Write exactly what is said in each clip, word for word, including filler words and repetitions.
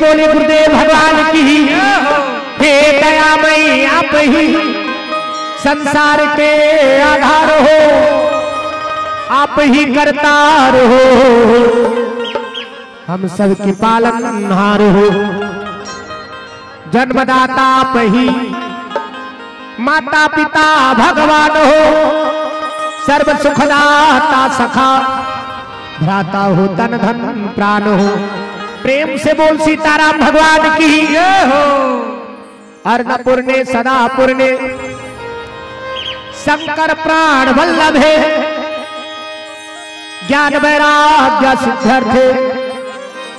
बोले गुरुदेव भगवान की। हे दयामय, आप ही संसार के आधार हो, आप ही करतार हो, हम सबके पालनहार हो। जन्मदाता आप ही, माता पिता भगवान हो, सर्व सुखदाता सखा, भ्राता हो तन धन प्राण हो। प्रेम से बोल सीताराम भगवान की जय हो। अन्नपूर्णे सदा पूर्णे, शंकर प्राण वल्लभे, ज्ञान वैराग्य सिद्ध्यर्थे,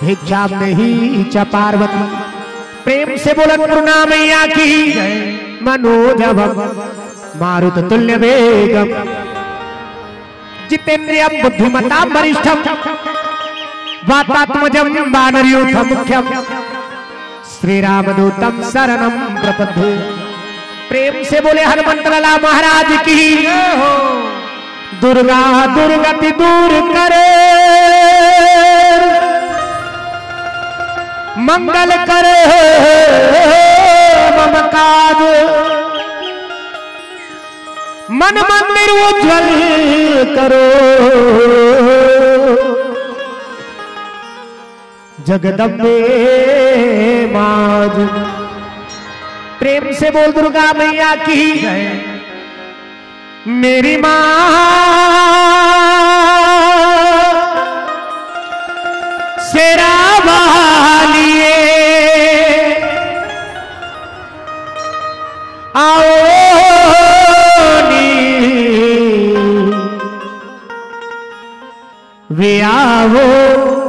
भिक्षाम देहि च पार्वती। प्रेम से बोल अन्नपूर्णा मैया की। मनोजवम मारुत तुल्य वेगम, जितेंद्रियम बुद्धिमताम वरिष्ठम, वातात्मजम वानरयूथ मुख्यम, श्री रामदूतम शरणम प्रपद्ये। प्रेम से बोले हनुमंत लाला महाराज की। दुर्गा दुर्गति दूर करे, मंगल करे मम काज, मन मंदिर उज्जवल करो जगदम्बे माँ। प्रेम से बोल दुर्गा मैया की। मेरी माँ शेरा वालिए, आओ नी। वे आओ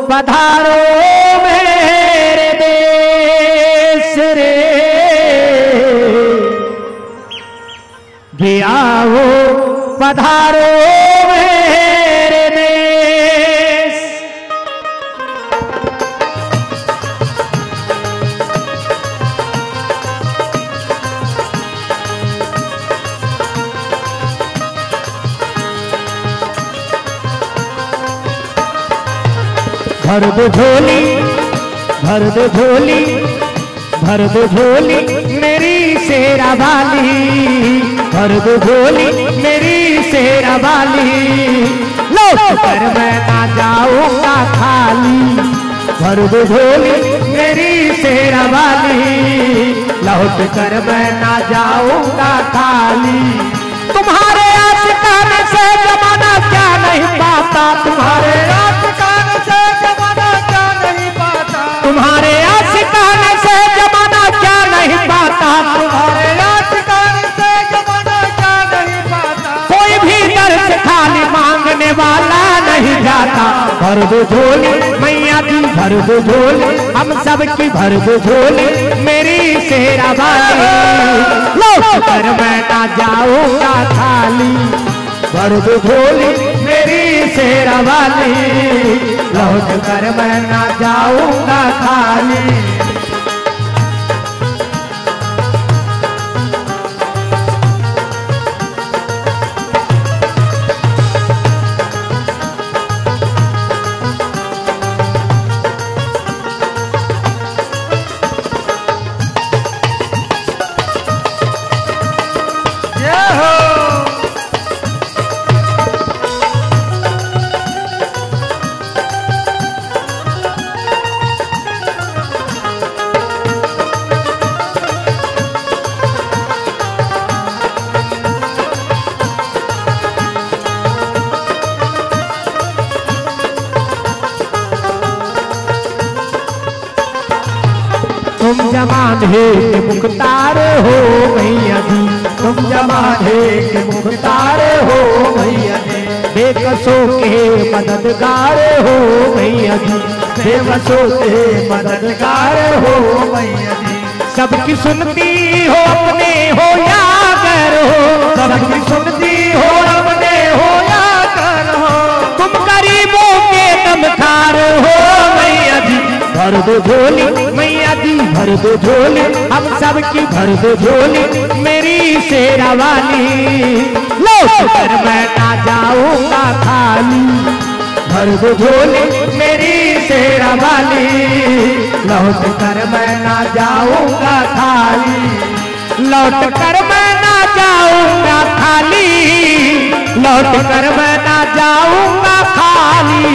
पधारो मेरे देश रे, वे आओ पधारो मेरे देश। भर दो झोली, भर दो झोली, भर दो झोली मेरी शेरा वाली, भर दो झोली मेरी शेरा वाली। लौट कर मैं ना जाऊंगा खाली, भर दो झोली मेरी शेरा वाली, लौट कर मैं ना जाऊंगा खाली। तुम्हारे आशिकाने से जमाना क्या नहीं पाता, तुम्हारे आशिकाने से जमाना क्या नहीं पाता, तुम्हारे आशिकाने से जमाना क्या नहीं पाता, तुम्हारे आशिकाने से जमाना क्या नहीं पाता। कोई भी दर से खाली मांगने वाला नहीं जाता। भर दो झोली मैया की, भर दो झोली हम सब की, भर दो झोली मेरी शेरा वाली। लौट कर मैं ना जाऊंगा खाली, भर दो झोली मेरी शेरा वाली, लौट कर मैं ना जाऊंगा खाली। तुम जमाने के मुख्तार हो मैया जी, तुम जमाने के मुख्तार हो मैया जी, बेकसों के मददगार हो मैया जी, बेबसों के मददगार हो मैया जी। सबकी सुनती हो अपने हो या गैर हो, सबकी सुनती हो अपने हो या गैर हो, तुम गरीबों के दमदार हो मैया जी। भर दो झोली मैया जी, भर दो झोली हम सबकी, भर दो झोली मेरी शेरा वाली। लौट कर मैं ना जाऊंगा खाली, भर दो झोली मेरी शेरा वाली, लौट कर मैं ना जाऊंगा खाली, लौट कर मैं ना जाऊंगा खाली, लौट कर मैं ना जाऊंगा खाली,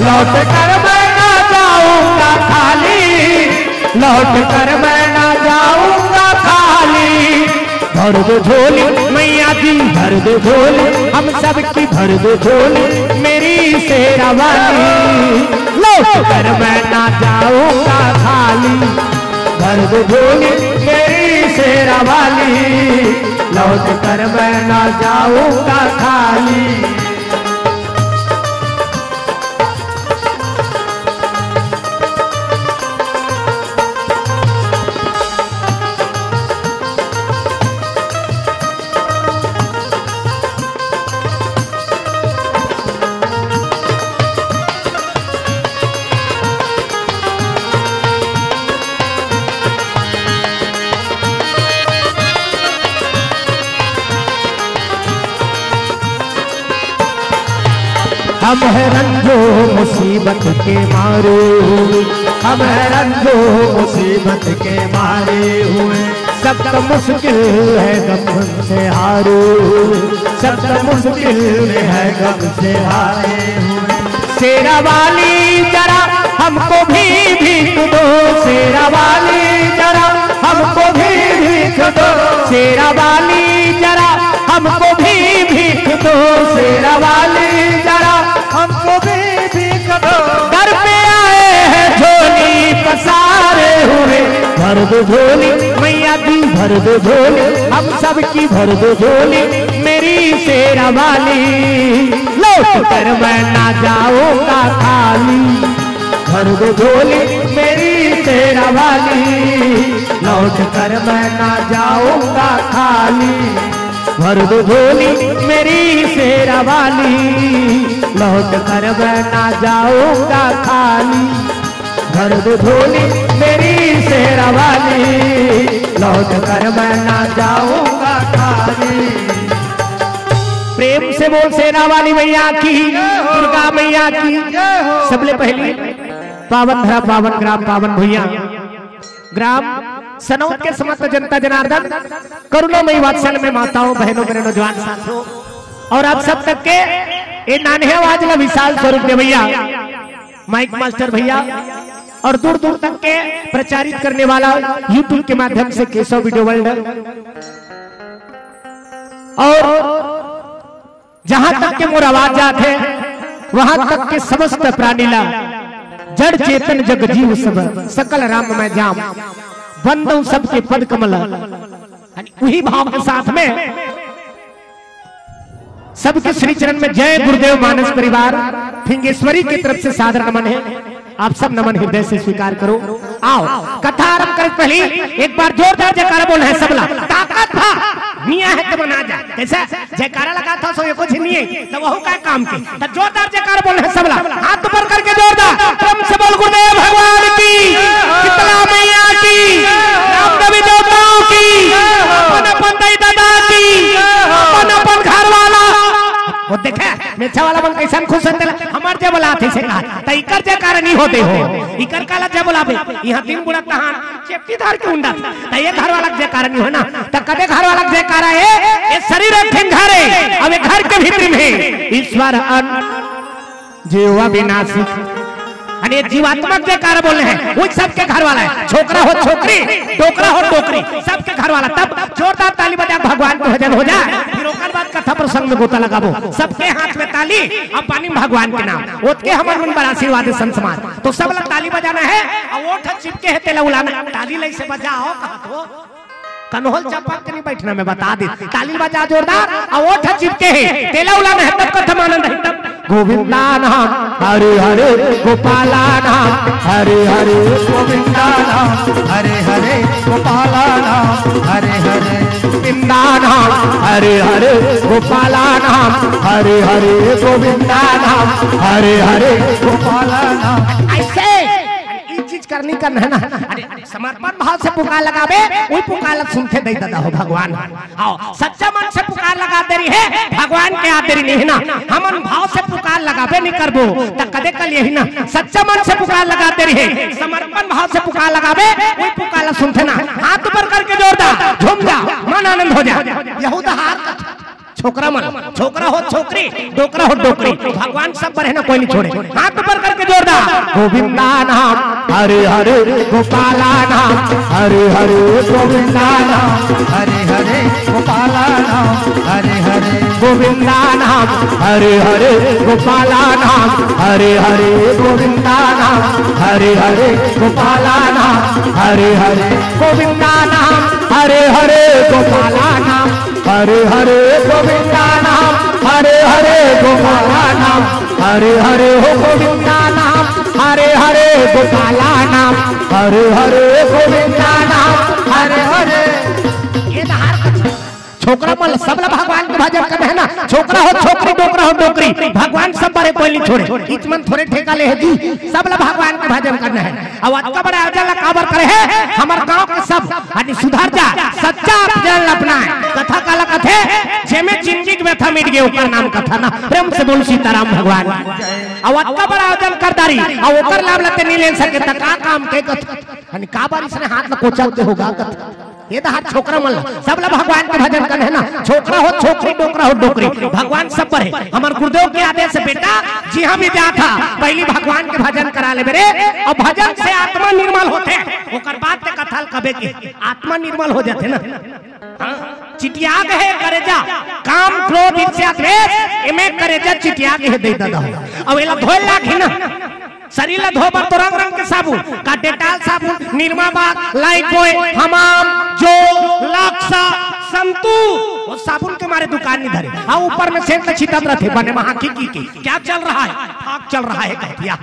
लौट कर मैं ना जाऊंगा खाली, लौट कर मैं ना जाऊंगा खाली। भर दे झोली मैया जी, भर दे झोली, हम सब की भर दे झोली, मेरी शेरा वाली। लौट कर मैं ना जाऊंगा खाली, भर दे झोली, मेरी शेरा वाली। लौट कर मैं ना जाऊंगा खाली। हम हैं रंजो मुसीबत के मारे हुए, हम हैं रंजो मुसीबत के मारे हुए। सख्त मुश्किल है गम से हारे हुए, सख्त मुश्किल है गम से हारे हुए। शेरा वाली जरा हमको भी भीख दो, शेरा वाली जरा हमको भी भीख दो, शेरा वाली जरा हमको भी भीख दो, शेरा वाली जरा हमको भी भीख दो। दर पे आए हैं झोली पसारे हुए, भर दे झोली मैया की, भर दे झोली हम सब की, भर दे झोली मेरी शेरा वाली। लौट कर मैं ना जाऊंगा खाली, भर दे झोली मेरी शेरा वाली। लौट कर मैं ना जाऊंगा खाली, भर दे झोली मेरी शेरा वाली। लौट कर मैं ना जाऊंगा खाली, भर दे झोली मेरी शेरा वाली। लौट कर मैं ना जाऊंगा खाली। प्रेम से बोल शेरा वाली मैया की, दुर्गा मैया की। सबले पहली पावन धरा, पावन ग्राम, पावन भुइयां, ग्राम सनौत के समस्त जनता जनार्दन, करुणामयी वात्सल्य में माताओं, बहनों, मेरे नौजवान साथियों, और आप सब तक के ये नान्हे आवाज ला विशाल स्वरूप दे भैया, माइक मास्टर भैया, और दूर दूर तक के प्रचारित करने वाला YouTube के माध्यम से केशव वीडियो वर्ल्ड, और जहां तक के मोर आवाज जात हे, वहां तक के समस्त प्राणी ला, जड़ चेतन जग जीव सब, सकल राम मैं जाम, बंदों सबके पद कमल। यानी उही भाव के साथ में सबके श्री चरण में जय गुरुदेव मानस परिवार फिंगेश्वरी की तरफ से सादर नमन है। आप सब नमन हृदय से स्वीकार करो। आओ, कथा आरंभ करे पहली एक बार जोरदार जयकारा बोल है सबला। ताकत भा मियाँ है तो बना जा। कैसे जयकारा लगा था सो ये कुछ नहीं है, तो वहू का काम के। तो जोरदार जयकारा बोल है सबला। हाथ ऊपर करके जोरदार प्रेम से बोल गुरुदेव भगवान की, शीतला मैया की, रामदेवी देवताओं की, अपन अपन दाई दादा की, अपन अपन घर वाला। वो देखे, मेछा वाला मन कैसन खुश होते ला, हमार जय बोला थे से कहा, त इकर जयकारा नहीं होते हो, इकर काला जय बोलाबे, यहाँ तीन बुढ़ा तहान, चेपटी धार के उंडा, त ये घर वाला के जयकारा नहीं हो ना, त कदे घर वाला के जयकारा है, ये शरीर एक ठिन घर है, अब ये घर के भीतर में है, ईश्वर अन, जीव अविनाशी, यानी जीवात्मा के जयकारा बोले हैं, वो सबके घर वाला है, छोकरा हो छोकरी, डोकरा हो डोकरी, सबके घर वाला। तब जोरदार ताली बजा, भगवान के भजन हो जा, फिर ओकर बाद कथा प्रसंग में गोता लगाबो। सबके हाथ में ताली, अब पानी में भगवान के नाम, ओतके हमर मन बर आशीर्वाद है संत समाज। तो सब ला ताली बजाना है, और ओठ चिपके है तेला उलाना, ताली लई से बजाओ कहा तो। कन्होल चपक के नहीं बैठना, मैं बता दे। ताली बजा जोरदार, और ओठ चिपके है, तेला उलाना है, तब कथा मानन रही तब। गोविंदा नाम हरे हरे, गोपाला नाम हरे हरे, गोविंदा नाम हरे हरे, गोपाला नाम हरे हरे, गोविंदा नाम हरे हरे, गोपाला नाम हरे हरे, गोविंदा नाम हरे हरे, गोपाला नाम। ऐसे ई चीज करनी करना है ना। अरे समर्पण भाव से पुकार लगाबे, वही पुकार ला सुनथे दाई दादा हो भगवान। आओ, सच्चा मन से पुकार लगा दे रही है, भगवान के याद दे रही नहीं है ना। हमन भाव से पुकार लगाबे नहीं करबो, त कदे कल यही ना, सच्चा मन से पुकार लगा दे रही है, समर्पण भाव से पुकार लगाबे, वही पुकार ला सुनथे ना। हाथ ऊपर करके जोरदार झूम जा, मन आनंद हो जा। यहू त हार छोकरा मन, छोकरा हो छोकरी, डोकरा हो डोकरी, भगवान सब बर हे ना, कोई नहीं छोड़े। हाथ ऊपर करके जोरदार। गोविंदा नाम हरे हरे, गोपाला नाम हरे हरे, गोविंदा नाम हरे हरे, गोपाला नाम हरे हरे। गोविंदा नाम हरे हरे, गोपाला नाम हरे हरे, गोविंदा नाम हरे हरे, गोपाला नाम हरे हरे। गोविंदा नाम हरे हरे, गोपाला नाम हरे हरे, गोविंदा नाम हरे हरे, गोपाला नाम हरे हरे। हो गोविंदा नाम हरे हरे, गोपाला नाम हरे हरे, गोविंदा नाम हरे हरे। ये तो हार कथा। छोकरा मन सब ला भगवान के भजन करना है ना, छोकरा हो छोकरी, डोकरा हो डोकरी, भगवान सब बर हे, कोई नहीं छोड़े। इच मन थोरे ठेका ले हे जी, सब ला भगवान के भजन करना है। अब अतका बड़ा आयोजन ला काबर करे हे? हमर गांव के सब आदमी सुधर जा, सच्चा भजन ला अपनाए। कथा काला कथे, जेमे जिंदगी के व्यथा मिट गे, ओकर नाम कथा ना। प्रेम से बोल सीताराम भगवान। अब अतका बड़ा आयोजन कर डारी, अब ओकर लाभ लेते नहीं ले सके, त का काम के कथा? यानी काबर इसने हाथ ला कोचलते होगा कथा? ये तो हाथ छोकरा मन ला, सब ला भगवान के भजन करना है ना। छोकरा हो छोकरी, डोकरा हो डोकरी, भगवान सब बर हे। हमर गुरुदेव के आदेश से बेटा, जिहां भी जाथा, पहली भगवान के भजन करा ले मेरे, और भजन से आत्मा निर्मल होथे, ओकर बाद ते कथा ल कबे के आत्मा निर्मल हो जाथे ना। हाँ, चिटिया गे हे करेजा, काम, क्रोध, ईर्ष्या, द्वेष, एमे करेजा चिटिया गे हे दे दादा हो। अब एला धोए लागही ना। शरीर ला धोए बर तो रंग रंग के साबुन, का डेटॉल साबुन, निरमा बार, लाइफबॉय, हमाम, जो, लक्स, संतूर, वो साबुन के मारे दुकान नहीं धरे। हाँ, ऊपर में सेंट छिटत रहथे, बने वहां की, की, की, क्या चल रहा है? फाक चल रहा है, कह दिया।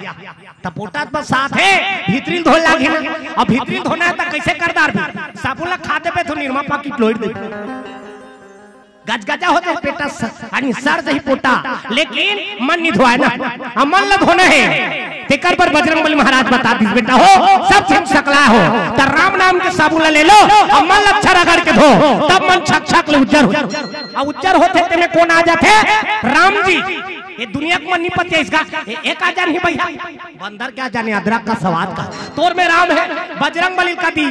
त पोटा त बस साफ हे, भीतरी ल धोए लागही ना। अब भीतरी ल धोना है त कैसे कर डारबे? साबुन ला खा देबे तो निरमा पाकिट लोइर देबे। गजगजा हो जाए बेटा, स-, यानी सर जही पोटा, लेकिन मन नहीं धोए ना। अब मन ला धोना है, तेकर बर बजरंग बली महाराज बता दिस बेटा हो, सब चीज सकला हो, त राम नाम के साबुन ला ले लो, अब मन ला अच्छा रगड़ के धो, तब मन छक छक ले उज्जर हो। अब उज्जर होथे तेमे कौन आ जाथे? राम जी। ये दुनिया के मन नहीं पतिया इसका, ये एक आ जान ही भैया। बंदर क्या जाने अदरक का स्वाद का, तोर में राम है। बजरंग बली का दी,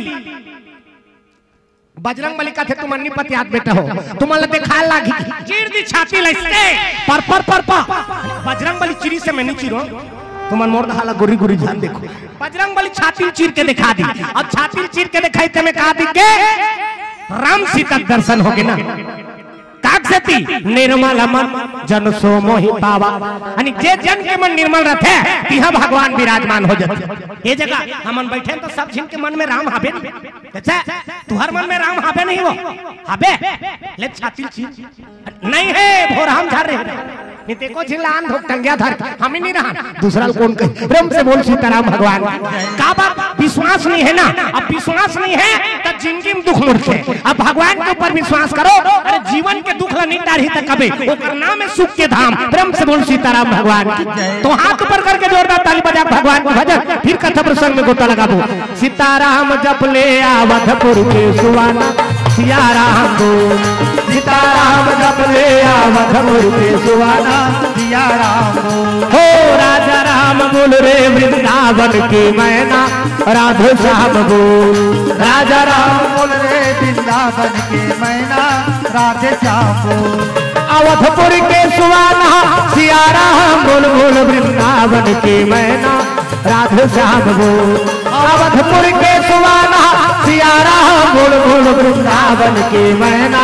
बजरंग बली का थे, तुम अन्नी पतियात बेटा हो, तुम ला देखा लागी। चीर दी छाती लइसते, पर, पर, पर, पर। बजरंग बली चीरी से मैं नहीं चीरो, तुम मोर दहाला गुरी गुरी जान देखो। बजरंग बली छाती चीर के दिखा दी। अब छाती चीर के दिखाई ते में कहा दी के राम सीता के दर्शन हो गे ना। काक सेती निर्मल मन जन सो मोहि पावा। यानी जे जन के मन निर्मल रथे, तिहा भगवान विराजमान हो जाथे। ये जगह हमन बैठे तो सब झिन के मन में राम हाबे नहीं। अच्छा, तुहर मन में राम हाबे नहीं हो? हाबे? ले छाती चीर। नहीं है, भोरहम झर रहे। नहीं ते को झिन ला आन धोक टंगिया धर के। हम ही नहीं रहा, दूसरा ल कौन कही? प्रेम से बोल सीताराम भगवान। का बात? विश्वास नहीं है ना? अब विश्वास नहीं है, त जिंदगी में दुख मुड़थे। अब भगवान के ऊपर विश्वास करो, अरे जीवन के दुख ला नहीं टारही त कबे, ओकर नाम है सुख के धाम। प्रेम से बोल सीताराम भगवान की। तो हाथ ऊपर करके जोरदार ताली बजा के भगवान के भजन, फिर कथा प्रसंग में गोता लगाबो। सीताराम जप ले अवधपुर के सुवाना, सिया राम बोल। सीताराम जप ले अवधपुर के सुवाना, सिया राम बोल। हो राजा राम बोल रे वृंदावन की मैना, राधे श्याम बोल। राजा राम बोल रे वृंदावन के मैना, राधे श्याम बोल। अवधपुर के सुवाना, सिया राम बोल बोल, वृंदावन के मैना, राधे श्याम बोल। अवधपुर के सुवाना, सिया राम बोल बोल, वृंदावन के मैना,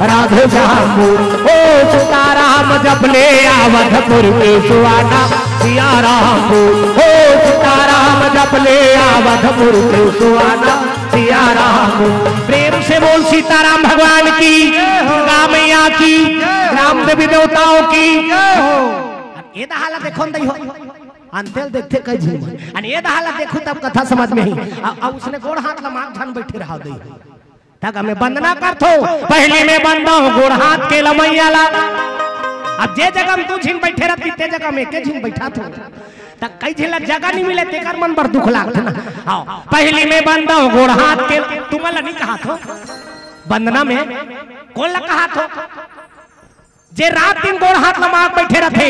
राधे श्याम बोल। ओ सीताराम जप ले अवधपुर के सुवाना, सिया राम बोल। ओ सीताराम जप ले अवधपुर के सुवाना, सिया राम। प्रेम से बोल सीताराम भगवान की, दुर्गा मैया की, राम देवी देवताओं की। ये दहाला देखो नहीं हो, अंतेल देखते कई झिन। अन ये दहाला देखो तब कथा समझ में ही। अब उसने गोड़ हाथ लमाक धन बैठे रहा दे। तक हमें वंदना कर थो, पहली में बंदा गोड़ हाथ के लमैया ला। अब जे जगह में दू झिन बैठे रहती, ते जगह में एक झिन बैठा थो। त कई झिन ला जगह नहीं मिले, तेकर मन बर दुख लागथे ना। आओ, पहली में बंदा गोड़ हाथ के, तुमन ला नहीं कहा थो वंदना में, कौन ला कहा थो? जे रात दिन गोड़ हाथ लमाक बैठे रथे,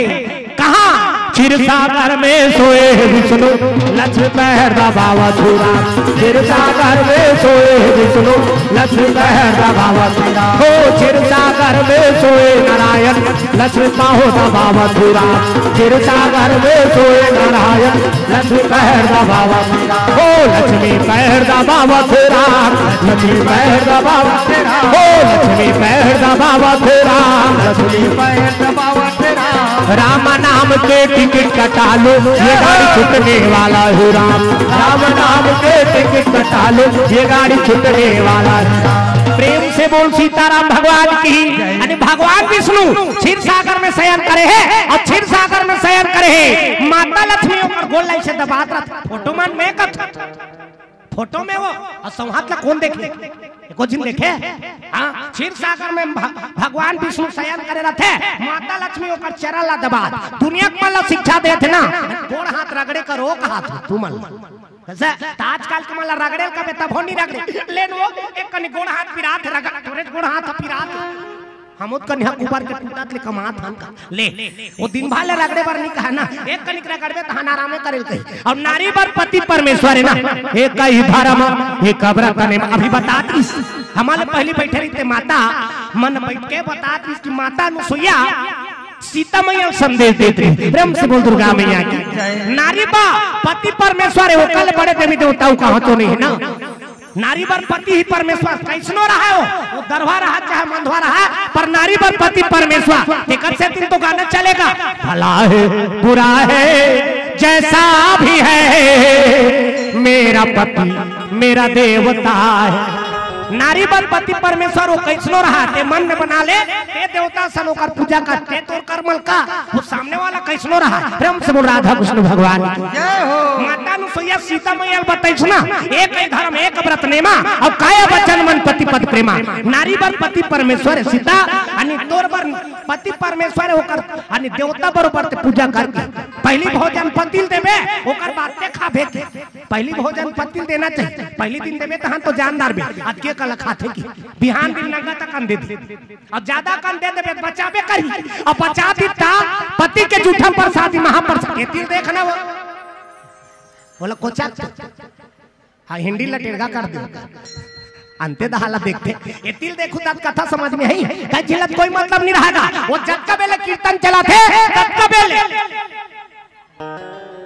कहाँ? क्षीर सागर में सोए हे विष्णु, लक्ष्मी पैर दबावत हे राम। क्षीर सागर में सोए हे विष्णु, लक्ष्मी पैर दबावत हे राम। हो क्षीर सागर में सोए नारायण, लक्ष्मी पाँव दबावत हे राम। क्षीर सागर में सोए नारायण, लक्ष्मी पैर दबावत हे राम। हो लक्ष्मी पैर दबावत हे राम, लक्ष्मी पैर दबावत हे राम। हो लक्ष्मी पैर दबावत हे राम, लक्ष्मी पैर दबावत हे राम। राम नाम के टिकट कटा लो, ये गाड़ी छूटने वाला हे राम। राम नाम के टिकट कटा लो, ये गाड़ी छूटने वाला हे राम। प्रेम से बोल सीताराम भगवान की। यानी भगवान विष्णु क्षीर सागर में शयन करे हे अउ क्षीर सागर में शयन करे हे। माता लक्ष्मी ओकर गोड़ ला अइसे दबात रथे। फोटो मन में कत फोटो में वो अउ सौंहात ला कोन देखे? एको झिन देखे? हाँ, क्षीर सागर में भ-, भगवान विष्णु शयन करे रथे, माता लक्ष्मी ओकर चरण ला दबात। दुनिया के मन ला शिक्षा देथे ना, गोड़ हाथ रगड़े करो कहात हे तुमन ला। कइसे? त आजकल के मन ला रगड़े ल कबे तभो नइ रगड़े। लेन वो एक कनी गोड़ हाथ पिरात हे, रगड़, तोरे गोड़ हाथ पिरात हे। हमो कनिहा कुबर के टूटत ले कमात हन का। ले, वो दिन भर ले रगड़े बर नइ कहा ना, एक कनिक रगड़बे तहन आरामे करे ल कही। अउ नारी बर पति परमेश्वर हे ना, एक ही धर्म, एक व्रत नेम। अभी बतात रहिस, हमर ले पहिली बइठे रहिते माता मन बइठ के बतात रहिस कि माता अनुसुईया सीता मैया ल संदेश देत रहिस। प्रेम से बोल दुर्गा मैया की। नारी बर पति परमेश्वर हे, ओकर ले बड़े देवी देवता अउ कहाँ तो नइ हे ना। नारी बर पति ही परमेश्वर, कइसनो रहय वो, वो दरवा रहय चाहे मंधवा रहय, पर नारी बर पति परमेश्वर। तेकर सेती तो गाना चलेगा, भला है, बुरा है, जैसा भी है, मेरा पति मेरा देवता है। नारी बर पति परमेश्वर, वो कइसनो रहय, ते मन में बना ले, ते देवता सन ओकर पूजा कर, ते तोर करमल का, वो सामने वाला कइसनो रहय। प्रेम से बोल राधा कृष्ण भगवान की। जय हो। माता अनुसुईया सीता मैया ल बतइस ना, एक ही धर्म, एक व्रत नेमा, अउ काय वचन मन पति पद प्रेमा। नारी बर पति परमेश्वर हे सीता, अनी तोर बर पति परमेश्वर हे ओकर, अनी देवता बरोबर ते पूजा करके पहिली भोजन पति ल देबे, ओकर बाद ते खाबे के। पहिली भोजन पति ल देना चाहिए, पहिली दिन देबे तहन तो जान डारबे, अतके कला खाथे कि बिहान दिन नंगा तक अन दे दे। अउ जादा कन दे देबे त बचाबे करही। अउ बचा दी त पति के जूठा प्रसादी महाप्रसाद। एती ल देख ना वो। बोला कोचा। हाँ, हिंदी ला टेढ़ा कर दे। अंते दहा ला देखथे। एती ल देखहू त कथा समझ में आही। कहीं झिलत कोई मतलब नइ रहेगा। वो जतका बेले कीर्तन चलाथे, ततका बेले।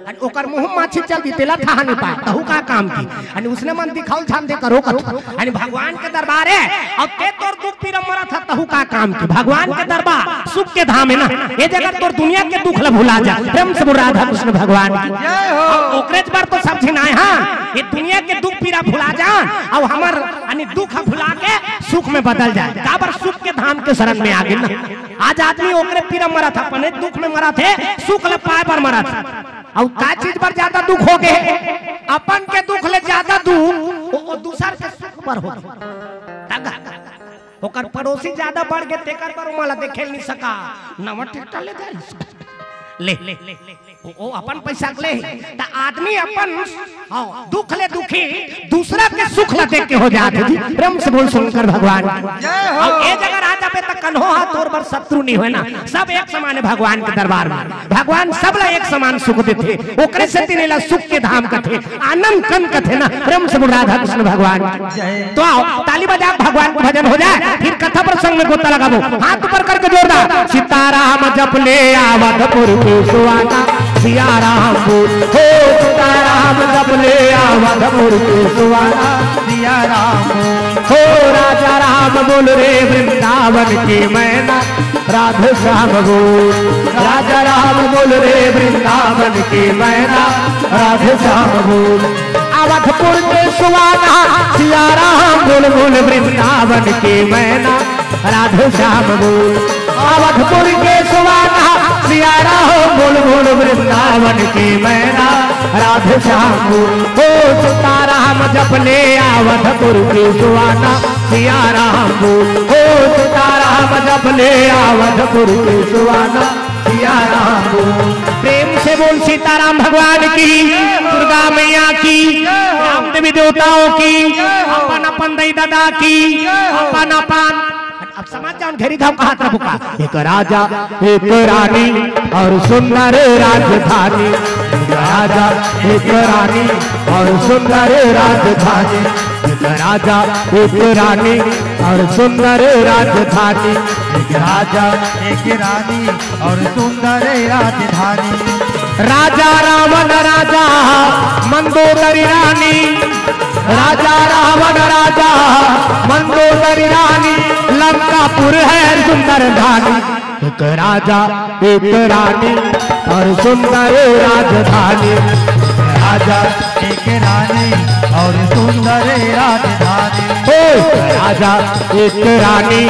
अन ओकर मुंह माछी चल दी, तेला ठहा नइ पाय, तहू का काम की। अन उसने मन दिखाउल झान दे करो करो। अन भगवान के दरबार हे, अउ ते तोर दुख पीरा मरत ह, तहू का काम की। भगवान के दरबार सुख के धाम हे ना, ये जगह तोर दुनिया के दुख ला भुला जा। प्रेम से बोल राधा कृष्ण भगवान की। जय हो। अउ ओकरेच बर तो सब झिन आय, हाँ, ये दुनिया के दुख पीरा भुला जा, अउ हमर अनी दुख भुला के सुख में बदल जाय। काबर सुख के धाम के शरण में आ गे ना। आज आदमी ओकरे पीरा मरत ह, अपने दुख में मरत हे, सुख ल पाय बर मरत हे। अउ का चीज बर जादा दुख हो गे? अपन के दुख ले जादा दुख ओ, ओ दूसर के सुख बर हो गे। तगा, ओकर पड़ोसी जादा बढ़ गे, तेकर बर ओमन ला देखे ल नइ सका। नवा ट्रैक्टर ले जा ले। ओ, ओ अपन पैसा के ले, त आदमी अपन, हाँ, दुख ले दुखी, दूसरा के सुख ला देख के हो जात हे जी। प्रेम से बोल शंकर भगवान की। जय हो। अउ ए जगह आ जाबे त कन्हो हा तोर बर शत्रु नइ होय ना, सब एक समान हे भगवान के दरबार में। भगवान सब ला एक समान सुख देथे, ओकरे सेती एला सुख के धाम कथे, आनंद कन कथे ना। प्रेम से बोल राधा कृष्ण भगवान की। जय। तो आओ, ताली बजा, भगवान के भजन हो जाय, फिर कथा प्रसंग में गोता लगाबो। हाथ ऊपर करके जोरदार, सीताराम जप ले अवधपुर के सुहाना, सिया राम बोल, हो सीताराम जप ले अवधपुर के सुहाना, सिया राम बोल, हो राजा राम बोल रे वृंदावन की मैना, राधे श्याम बोल, राजा राम बोल रे वृंदावन की मैना, राधे श्याम बोल। अवधपुर के सुहाना, सिया राम बोल बोल वृंदावन की मैना, राधे श्याम बोल। अवधपुर के सुहाना, सिया राम बोल बोल वृंदावन की मैना, राधे श्याम बोल। हो सीताराम जप ले अवधपुर के सुहाना, सिया राम बोल। हो सीताराम जप ले अवधपुर के सुहाना, सिया राम बोल। प्रेम से बोल सीताराम भगवान की, दुर्गा मैया की, राम देवी देवताओं की, अपन अपन दाई ददा की, अपन अपन। अब समझ जाओ। घेरी घाव कहा था बुका। एक राजा, एक रानी और सुंदर राजधानी। एक राजा, एक रानी और सुंदर राजधानी। एक राजा, एक रानी और सुंदर राजधानी। एक राजा, एक रानी और सुंदर राजधानी। राजा रावण राजा मंदोदरी रानी, राजा रावण राजा मंदोदरी रानी, लंकापुर है सुंदर धानी। एक राजा, एक रानी और सुंदर राजधानी। राजा, एक रानी और सुंदर राजधानी। ओ राजा, एक रानी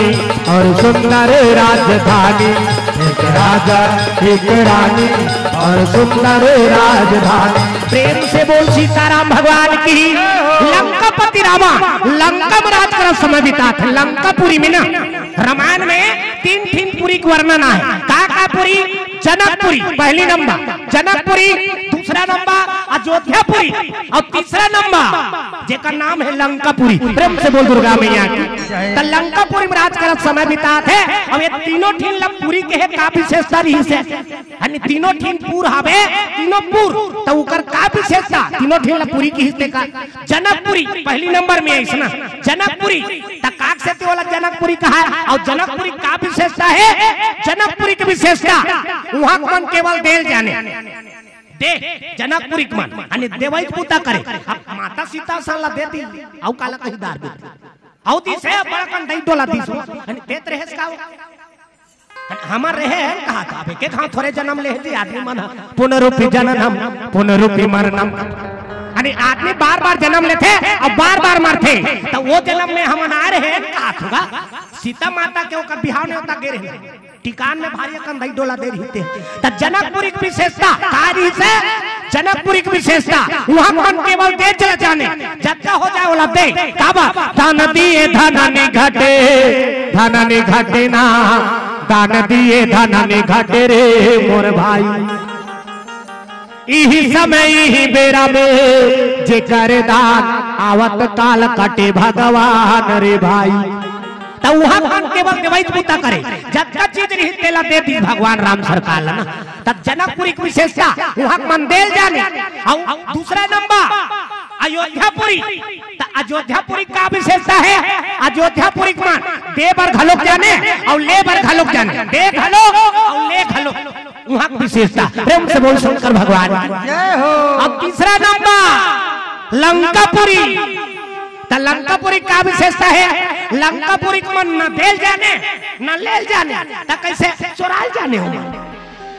और सुंदर राजधानी। एक राजा, एक रानी और सुंदर राजधानी। प्रेम से बोल सीताराम भगवान की। लंकापति रावण लंका में राज करत समय बितात हे लंकापुरी में ना। रामायण में तीन ठिन पुरी के वर्णन आय। का का पुरी? जनकपुरी पहली नंबर, जनकपुरी दूसरा नंबर, अयोध्यापुरी और तीसरा नंबर जेकर नाम हे लंकापुरी। प्रेम से बोल दुर्गा मैया की। त लंकापुरी में राज करत समय बितात हे। अब ये तीनों ठिन ल पुरी के हे का विशेषता रहिस हे? यानी तीनों ठिन पुर हावे, तीनों पुर, त ओकर का विशेषता? तीनों ठिन ल पुरी किहिस तेकर। जनकपुरी पहली नंबर में आइस ना, जनकपुरी। त काक से ते ओला जनकपुरी कहा हे, और जनकपुरी का विशेषता हे? जनकपुरी के विशेषता, उहाँ के मन केवल देल जाने। दे, जनकपुरी के मन, यानी देवई के बूता करे। अब माता सीता सन ला दे दी, अउ काला कहीं दार दे दी। अउ दिस हे बड़ा कन दई डोला दिस हो, यानी देत रहेस का हो? हमर रहे हे कहा था, अब एक एक हाथ थोरे जनम ले हे जी आदमी मन ह, पुनरुपि जननम, पुनरुपि मरणम। यानी आदमी बार बार जनम लेथे अउ बार बार मरथे, त वो जनम में हमन आय रहे हे कहा थोगा। सीता माता के ओकर बिहाव नेवता गे रहे, टिकान में भारी अकन दई डोला दे रहिस ते। त जनकपुरी के विशेषता का रहिस हे? जनकपुरी के विशेषता, उहाँ के मन केवल दे चला जाने, जतका हो जाय ओला दे। काबर? धन दिए धन नि घटे, धन नि घटे ना, दान दिए धन नि घटे रे मोर भाई। इही समय इही बेरा में जेकर दान, आवत काल कटे भगवान रे भाई। त उहाँ के मन केवल देवई के बूता करे, जतका चीज रहिस तेला दे दिस भगवान राम सरकार ला ना। त जनकपुरी के विशेषता, उहाँ के मन देल जाने। अउ दूसरा नंबर अयोध्यापुरी। त अयोध्यापुरी का विशेषता हे? अयोध्यापुरी के मन दे बर घलोक जाने अउ ले बर घलोक जाने, दे घलोक अउ ले घलोक। उहाँ के विशेषता, प्रेम से बोल शंकर भगवान की। जय हो। अब तीसरा नंबर लंकापुरी। त लंकापुरी का विशेषता हे? लंकापुरी के मन न देल जाने, न लेल जाने, त कइसे? चोराल जाने हो।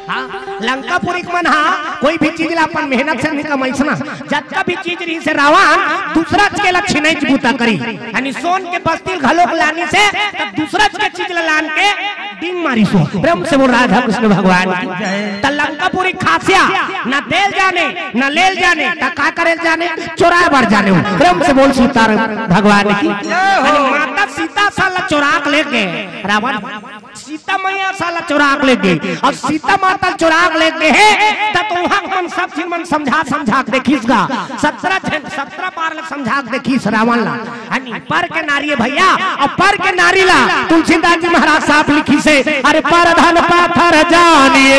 हाँ, लंकापुरी के मन हा कोई भी चीज ला अपन मेहनत से नइ कमाइस ना। जतका भी चीज रहिस हे रावण दूसरा के ला छिनई के बूता करिस, यानी सोन के बस्ती ल घलोक लानिस हे, त दूसरा के चीज ला लान के डींग मारिस हो। प्रेम से बोल राधा कृष्ण भगवान की। त लंकापुरी खासिया, न देल जाने, न लेल जाने, त का करेल जाने? चोराय बर जाने हो। प्रेम से बोल सीताराम भगवान की। जय हो। अरे माता सीता सन ला चोरा के लेगे रावण, सीता मैया सन ला चोरा के लेगे, अउ सीता माता ला चोरा के लेगे हे, त तो उहाँ के मन सब झिन मन समझा समझा के देखिस गा, सतरा झन सतरा बार ले समझा के देखिस रावण ला। यानी पर के नारी हे भइया, अउ पर के नारी ला तुलसीदास जी महाराज साफ लिखिस हे, अरे पर धन पाथर जानिए,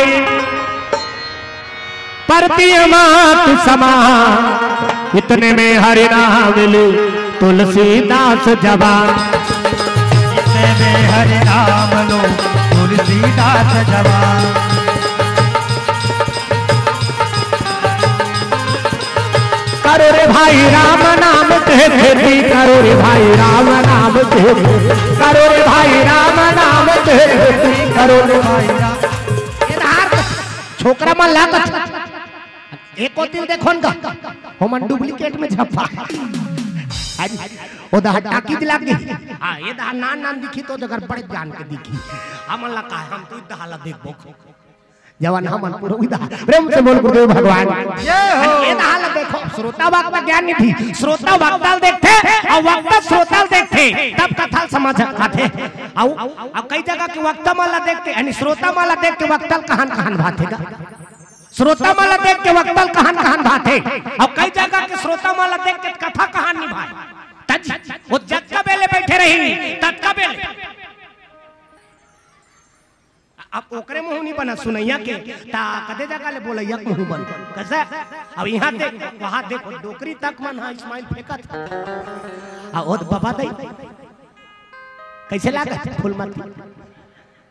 परती मात समान, इतने में हरि नाम लो तुलसीदास जवान। इतने में हरि नाम लो तुलसीदास जवान। करो रे भाई राम नाम के खेती, करो रे भाई राम नाम के, करो रे भाई राम नाम के खेती, करो रे भाई राम। ये धार छोकरा मन लागत। एको दिन देखो न का, हमन डुप्लीकेट में झपा। अरे, ओ दहा टाकिज लाग गे। हाँ, ये दहा नान नान दिखी त ओ जगह बड़े जान के दिखी। हमन ला का, हम तो दहा ला देखबो। जवन हमन पूरा उही दहा। प्रेम से बोल गुरुदेव भगवान। जय हो। ये दहा ला देखो, श्रोता वक्ता ज्ञान निधि, श्रोता वक्ता ल देखथे, अउ वक्ता श्रोता ल देखथे, तब कथा ल समझ आथे। अउ, अउ कई जगह के वक्ता मन ला देख के, यानी श्रोता मन ला देख के वक्ता ल कहान कहान भाथे गा। श्रोता मन ला देख के वक्ता ल कहान कहान भाथे, अउ कई जगह के श्रोता मन ला देख के कथा कहान निभाए। तब वो जतका बेले बइठे रही, ततका बेले अब ओकरे मुंह नहीं बना सुनैया के, ता कदे जगह ले बोलैया के मुंह बन। कैसे? अब यहाँ देख, वहाँ देखो, डोकरी तक मन हा स्माइल फेंकत। आ ओद बाबा दई, कैसे लागत? फूलमती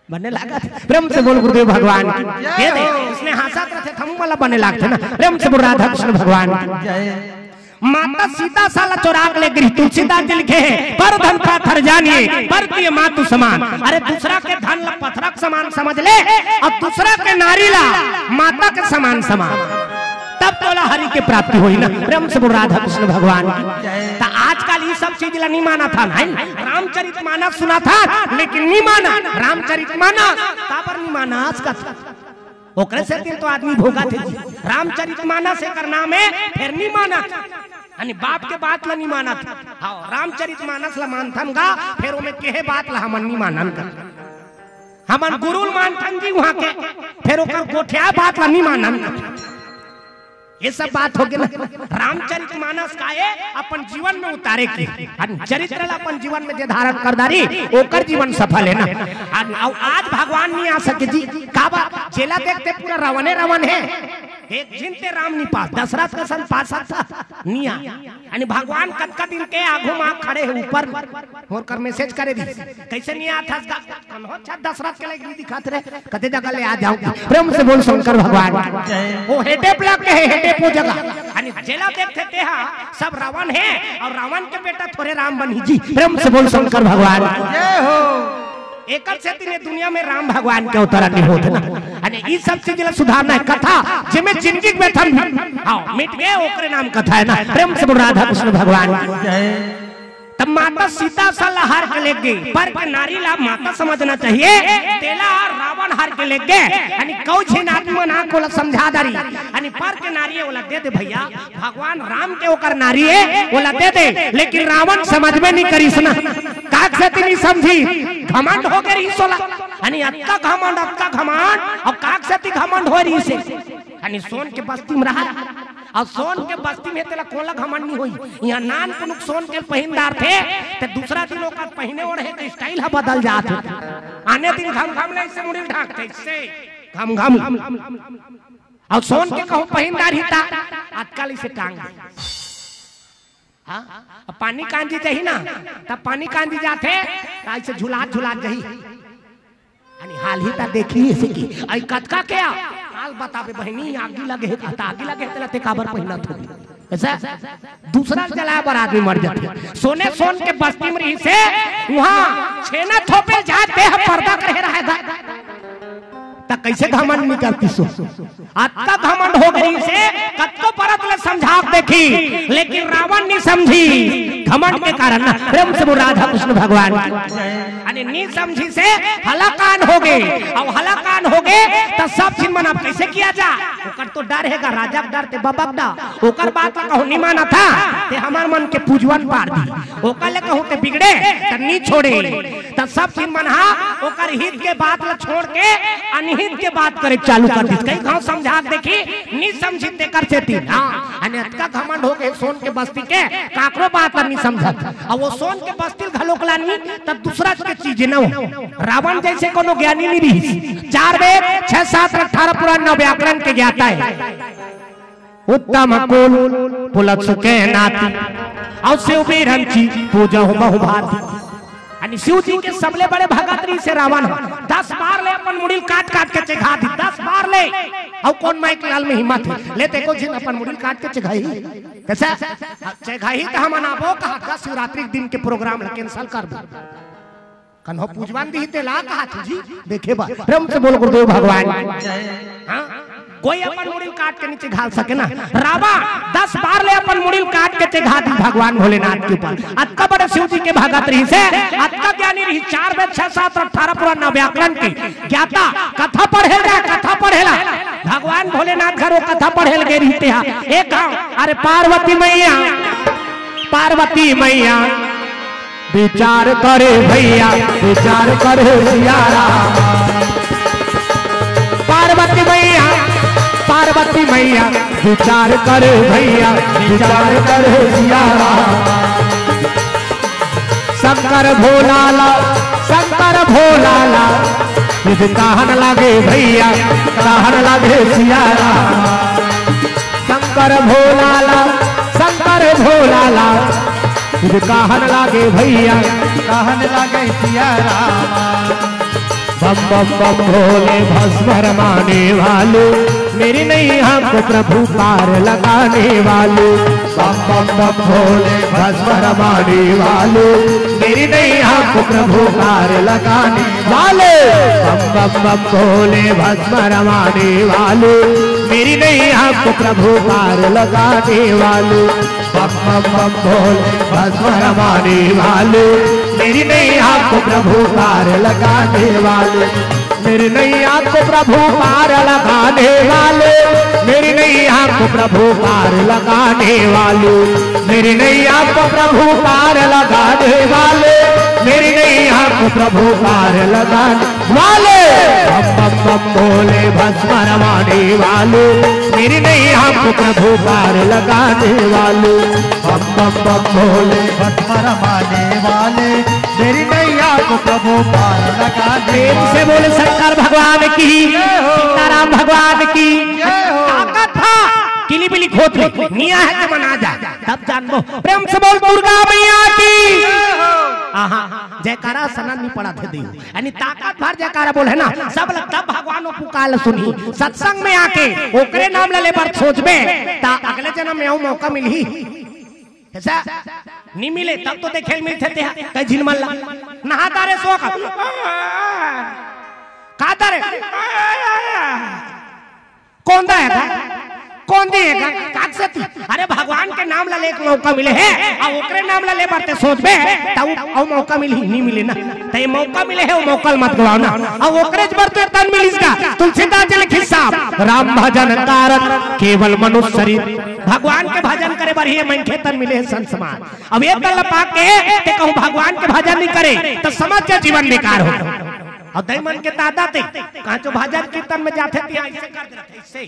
बने लागत। प्रेम से बोल गुरुदेव भगवान की। ये दे, इसने हंसत रथे, थमू मला बने लागथे ना। प्रेम से बोल राधा कृष्ण भगवान की। माता सीता सा ला चोरा के ले गई, तुलसीदास जी लिखे हैं, "पर धन पाथर जानिए, पर प्रिय मातु समान।" अरे, दूसरा के धन ला पथरा के समान समझ ले, और दूसरा के नारी ला माता के समान समान, तब तोला हरि के प्राप्ति होई ना। प्रेम से बोल राधा कृष्ण भगवान की। तो आजकल ये सब चीज ला नहीं माना था, नहीं, रामचरित मानस सुना था, लेकिन नहीं माना रामचरित मानस। काबर नहीं माना आजकल? ओकरे सेती तो आदमी भोगथे जी। रामचरितमानस एकर नाम हे, फेर नी मानत। यानी बाप के बात ला नी मानत। हाँ, रामचरितमानस ला मानथन गा, फेर ओमे केहे बात ला हमन नी मानन गा। हमन गुरु ल मानथन जी उहाँ के, फेर ओकर गोठिया बात ला नी मानन गा। ये सब बात हो गे ना। रामचरितमानस का हे अपन जीवन में उतारे के, अन चरित्र ला अपन जीवन में जे धारण कर डारी, ओकर जीवन सफल हे ना। अन अउ आज भगवान नी आ सके जी, काबर? जेला देखथे पूरा रावणे रावण हे, एक झिन ते राम नी पास, दशरथ कसन पास आता नी आ। यानी भगवान कतका दिन के आघू मा खड़े हे ऊपर, मोर कर message करे दी, कैसे नी आत हस गा? कन्हो छा दशरथ के लायक नी दिखात रे, कते जगह ले आ जाऊं। प्रेम से बोल शंकर भगवान की। वो हेटे block के हे, हेटे पो जगह। यानी जेला देखथे तेहा सब रावण हे, अउ रावण के बेटा थोरे राम बनही जी। प्रेम से बोल शंकर भगवान की। जय हो। एकर सेती ने दुनिया में राम भगवान के अवतरण नी होत ना। अने ई सब चीज ला सुधारना हे, कथा जेमे जिंदगी के व्यथा भी, हाँ, मिट गे, ओकरे नाम कथा हे ना। प्रेम से बोल राधा कृष्ण भगवान की। जय। तब माता सीता सा ला हर के लेगे, पर के नारी ला माता समझना चाहिए। तेला रावण हर के लेगे, यानी कउ झिन आदमी मन आके ओला समझा डारी, यानी पर के नारी हे, ओला दे दे भैया, भगवान राम के ओकर नारी हे, ओला दे दे। लेकिन रावण समझबे नी करिस ना, काक सेती नी समझी, घमंड हो गे रिहिस ओला। यानी अतका घमंड, अतका घमंड, अउ काक सेती घमंड हो रिहिस हे। यानी सोन के बस्ती में रहा, अउ सोन के बस्ती में तेला कोला घमंड नी होई। इहाँ नान कुनुक सोन के पहिन डारथे, ते दूसरा दिन ओकर पहिने ओढ़े के style ह बदल जात हे। आने दिन घम घम ले इसे मुड़ी ढांकथे, इसे घम घम। अउ सोन के कहूँ पहिन डारही ता, अतका ले इसे टांग दे। हाँ? अब पानी कांजी जाही ना, तब पानी कांजी जाथे, त ऐसे झुलात झुलात जाही। यानी हाल ही ता देखी इसे की, आई कतका के आ? काल बताबे बहिनी, आगी लगे हे, त आगी लगे हे, तेला ते काबर पहिनत होही? ऐसा दूसरा जलाए बर आदमी मर जाथे। सोने सोन के बस्ती में रिहिस हे, उहाँ छेना थोपे जात देह पर्दा करे रहे गा। त कैसे घमंड नी करतिस ओ? अतका घमंड हो गे रिहिस हे, कतको परत ले समझा के देखी, लेकिन रावण नी समझी। घमंड के कारण ना। प्रेम से बोल राधा कृष्ण भगवान की। अरे नी समझिस हे, हलाकान हो गे। अब हलाकान हो गे, त सब झिन मन अब कैसे किया जा? ओकर तो डर हे गा, राजा के डर ते बबा के डर। ओकर बात ला कहूँ नी मानत हा, ते हमर मन के पूजवन पार दी। ओकर ले कहूँ ते बिगड़े, त नी छोड़े। त सब झिन मन हा ओकर हित के बात ल छोड़ के अनहित के बात करे चालू कर दिस। कई घाव समझा के देखी, नी समझी तेकर सेती। हाँ, अने अतका घमंड हो गे सोन के बस्ती के, काकरो बात ल नी समझत। अब वो सोन के बस्ती ल घलोक लानी, तब दूसरा के चीज न हो। रावण जैसे कोनो ज्ञानी नी रिहिस। चार वेद, छह शास्त्र, अठारह पुराण, नौ व्याकरण के ज्ञाता हे। उत्तम कुल पुलक सुखे नाती, अउ शिव बिरंची पूजा हो बहुभांति। यानी शिव जी के सबले बड़े भगत रिहिस हे रावण। दस बार ले अपन मुड़ी ल काट काट के चेघा दी, दस बार ले। अउ कोन माई के लाल में हिम्मत हे? ले ते को झिन अपन मुड़ी ल काट के चेघाही। कैसा? चेघाही त हमन आबो कहा का शिवरात्रि के दिन के program ल cancel कर दो। कन्हो पूजवन दिही तेला कहा थी जी, देखे बा। प्रेम से बोल गुरुदेव भगवान। हाँ? कोई अपन मुड़ी ल काट के नी चेघाल सके ना। रावण दस बार ले अपन मुड़ी ल काट के चेघा दी भगवान भोलेनाथ के ऊपर। अतका बड़े शिव जी के भगत रिहिस हे, अतका ज्ञानी रिहिस, चार वेद, छह शास्त्र, अठारह पुराण, नौ व्याकरण के ज्ञाता। कथा पढ़े ला, कथा पढ़े ला। भगवान भोलेनाथ घर वो कथा पढ़े ल गे रिहिस हे। एक गाँव, अरे पार्वती मैया, पार्वती मैया, विचार करे भैया, विचार करे सिया राम। पार्वती मैया, पार्वती मैया, विचार करे भैया, विचार करे सिया राम। शंकर भोला ला, शंकर भोला ला, तुझ कहन लागे भैया, कहन लागे सिया राम। शंकर भोला ला, शंकर भोला ला, तुझ कहन लागे भैया, कहन लागे सिया राम। बम बम बम भोले भस्म रमाने वाले, मेरी नैया को प्रभु पार लगाने वाले। बम बम बम भोले भस्म रमाने वाले, मेरी नैया को प्रभु पार लगाने वाले। बम बम बम भोले भस्म रमाने वाले, मेरी नैया को प्रभु पार लगाने वाले। बम बम बम भोले भस्म रमाने वाले, मेरी नैया को प्रभु पार लगाने वाले। मेरी नैया को प्रभु पार लगाने वाले, मेरी नैया को प्रभु पार लगाने वाले, मेरी नैया को प्रभु पार लगाने वाले, मेरी नैया को प्रभु पार लगाने वाले। बम बम बम भोले भस्म रमाने वाले, मेरी नैया को प्रभु पार लगाने वाले। बम बम बम भोले भस्म रमाने वाले, मेरी नैया को प्रभु पार लगाने प्रेम से वाले। बोल शंकर भगवान की, जय हो। सीताराम भगवान की। जय हो। ताकत था किली बिली खोत ले, निया है के मना जा, तब जानबो। प्रेम से बोल दुर्गा मैया की। जय हो। आहा, जयकारा सना नहीं पड़ा थे दी। यानी ताकत भर जयकारा बोल है ना, सब लग तब भगवान वो पुकार सुनी। सत्संग में आके ओकरे नाम ला ले बर सोचबे, ता अगले जन्म में आऊ मौका मिलही। ऐसा नहीं मिले तब तो देखे मिलते थे कई झिन मन ला। नहाता रे सो का। खाता रे। कौन दा है का? कौन दी है का? काक से तू। अरे भगवान के नाम ला ले एक मौका मिले है, आ ओकरे नाम ला ले बरते सोचबे, तब अउ मौका मिलही, नहीं मिले ना। त ये मौका मिले है, वो मौका ल मत गवाओ ना। आ ओकरे बर तो तन मिलिस का। तुलसीदास जी लिखिस साहब, राम भजन कारन केवल मनुष्य शरीर। भगवान के भजन करे बर ही ये मनखे तन मिले है संत समाज। अब ये तन ल पाके ते कहूँ भगवान के भजन नहीं करे, त समझ जा जीवन बेकार हो। और दई मन के दादा ते कहाँ जो भजन कीर्तन में जाते थे, ऐसे कर देते, ऐसे।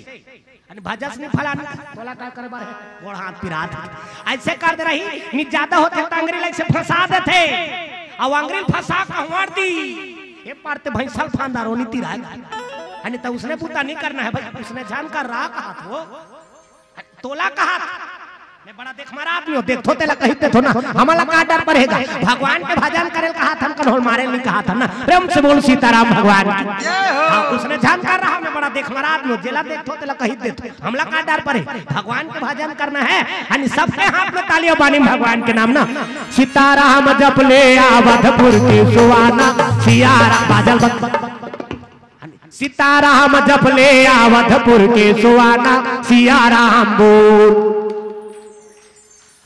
अने भजस नी फलानी, तोला का करे बर हे? गोड़ हाथ पिरात हे। ऐसे कर दे रही, नी ज्यादा होथे त अंगरी ल ऐसे फंसा देथे। अउ अंगरी ल फंसा के हंवार दी। ए पार ते भैंसा ल फांदा रोनी तिराय। अने त उसने बूता नी करना हे भाई, उसने जान कर रहा कहा थो। तोला कहा थो। मैं बड़ा देखमरा आदमी हो, देखथो तेला कही देथो ना, हमला का डर पड़ेगा? भगवान के भजन करे ल कहा थन, कन्होल मारे ल नी कहा थन ना। प्रेम से बोल सीताराम भगवान की। जय हो। हाँ, उसने जान कर रहा, मैं बड़ा देखमरा आदमी हो, जेला देखथो तेला कही देथो, हमला का डर पड़े? भगवान के भजन करना हे। अने सबके हाथ में ताली अउ बानी भगवान के नाम ना। सीताराम जप ले अवधपुर के सुहाना, सिया राम बाजल बत सीताराम जप ले अवधपुर के सुहाना, सिया राम बोल।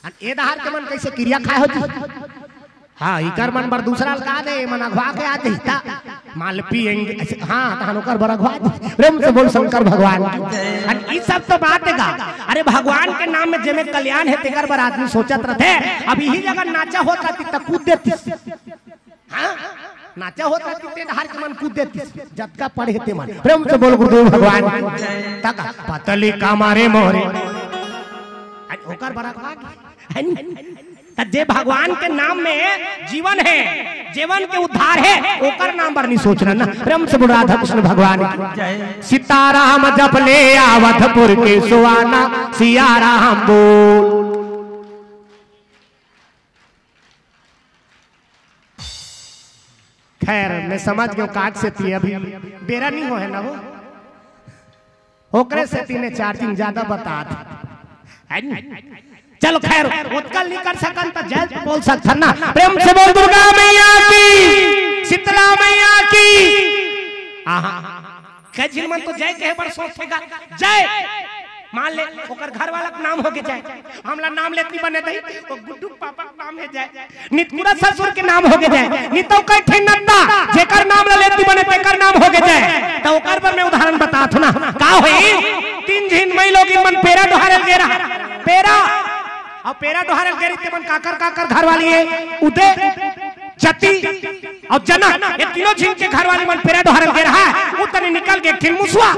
अन ए डहर के मन कैसे किरिया खाए हो जी? हाँ, इकर मन बर दूसरा ल का दे, मन अघवा के आ जही ता। माल पिएंगे, ऐसे, हाँ, तहन ओकर बर अघवा दे। प्रेम से बोल शंकर भगवान की। अन ई सब तो बात हे गा। अरे भगवान के नाम में जेमे कल्याण हे, तेकर बर आदमी सोचत रथे। अब इही जगह नाचा होत रहती त कूद देती। हाँ? नाचा होत रहती ते डहर के मन कूद देती, जतका पड़े हे ते मन। प्रेम से बोल गुरुदेव भगवान की। तक पतली कमरे मोरे। अरे ओकर बर अघवा गे। त जे भगवान के नाम में जीवन हे, जीवन के उद्धार हे, ओकर नाम बर नी सोचना ना। प्रेम से बोल राधा कृष्ण भगवान की। सीताराम जप ले अवधपुर के सुहाना, सिया राम बोल। खैर, मैं समझ गेंव काट से ती अभी बेरा नी होहे ना हो, ओकरे से तीने चार दिन ज्यादा बतात हे। चलो खैर, ओतका ल नी कर सकन त जय बोल सकथन ना। प्रेम से बोल दुर्गा मैया की, शीतला मैया की। आहा। कई झिन मन तो जय कहे बर सोचथे गा, जय। मान ले, ओकर घर वाला के नाम होगे जय, हमला नाम लेत नी बने दई, ओ गुड्डू के पापा के नाम हे जय, नितकुरा ससुर के नाम होगे जय, नितौ कई ठिन नत्ता, जेकर नाम ला लेत नी बने तेकर नाम होगे जय। त ओकर बर मैं उदाहरण बतात हों ना, का होई? तीन झिन मई लोगिन मन पेरा डोहारे ल गे रहा, पेरा, अउ पेरा डोहारे ल गे रही ते मन काकर काकर घर वाली हे, उदय, जती, अउ जनक, ये तीनों झिन के घर वाली मन पेरा डोहारे ल गे रहा, उतनी निकल गे एक ठिन मुसवा।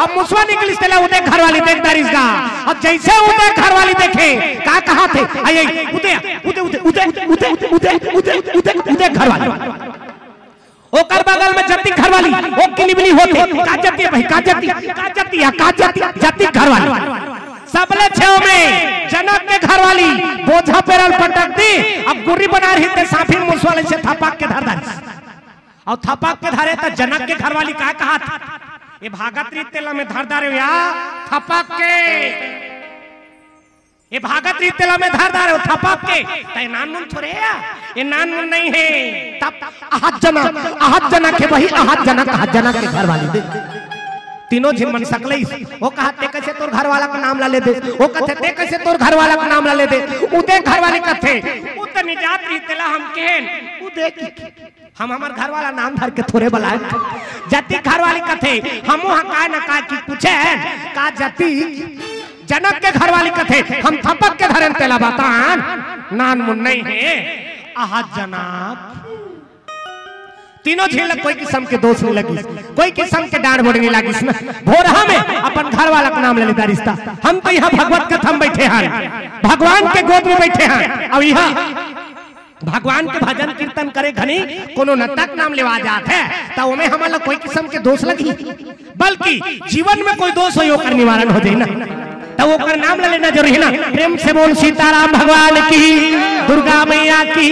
अब मुसवा निकलिस तेला उदय घर वाली देख डारिस गा। अब जैसे उदय घर वाली देखे, का कहाथे? आई, आई, उदय, उदय, उदय घर वाली। ओकर बगल में जती घर वाली, ओ निबली होथे, का जती भाई, का जती, का जती, का जती, जती घरवाली। सबले छेव में जनक के घरवाली बोझा पेरल पटक दी, अब गुर्री बना रही ते साफिन मुसवा ले से थपक के धर दारिस। अउ थपक के धरे त जनक के घरवाली का कहत, "ए भागत रीत तेला में धर दारे या थपक के, ए भागत रीत तेला में धर दारे हो थपक के, त ए नानमुन थोरे या, ए नानमुन नहीं हे।" तब अहत जनक, अहत जनक हे भाई, अहत जनक, अहत जनक के घरवाली दे। तीनों झिन मन सकलइस, ओ कहत ते कइसे तोर घरवाला के नाम ला ले दे, ओ कहत ते कइसे तोर घरवाला के नाम ला ले दे, उते घरवाली कथे, "उ त निजात रीत तेला हम केहेन, उ देख हम हमर घरवाला नाम धर के थोरे बलाए।" जती घरवाली कथे, "हमू हा काय न काय की पूछे, का जती जनक के घरवाली कथे, हम थपक के धरेन तेला बतान, नानमुन नहीं हे, अहत जनक।" तीनों झिन ल कोई किसम के दोष नइ लगिस, कोई किसम के डांट बोड़ नइ लगिस न। भोरहा में अपन घरवाला के नाम ले लेता रिश्ता। हम तो इहाँ भगवत कथा में बइठे हन, भगवान के गोद में बइठे हन, अउ इहाँ भगवान के भजन कीर्तन करे घनी कोनो नता के नाम लेवा जात हे, त ओमे हमन ल कोई किसम के दोष लगही, बल्कि जीवन में कोई दोष होई, ओकर निवारण हो जाई ना। त ओकर नाम ल लेना जरूरी हे ना। प्रेम से बोल सीताराम भगवान की, दुर्गा मैया की।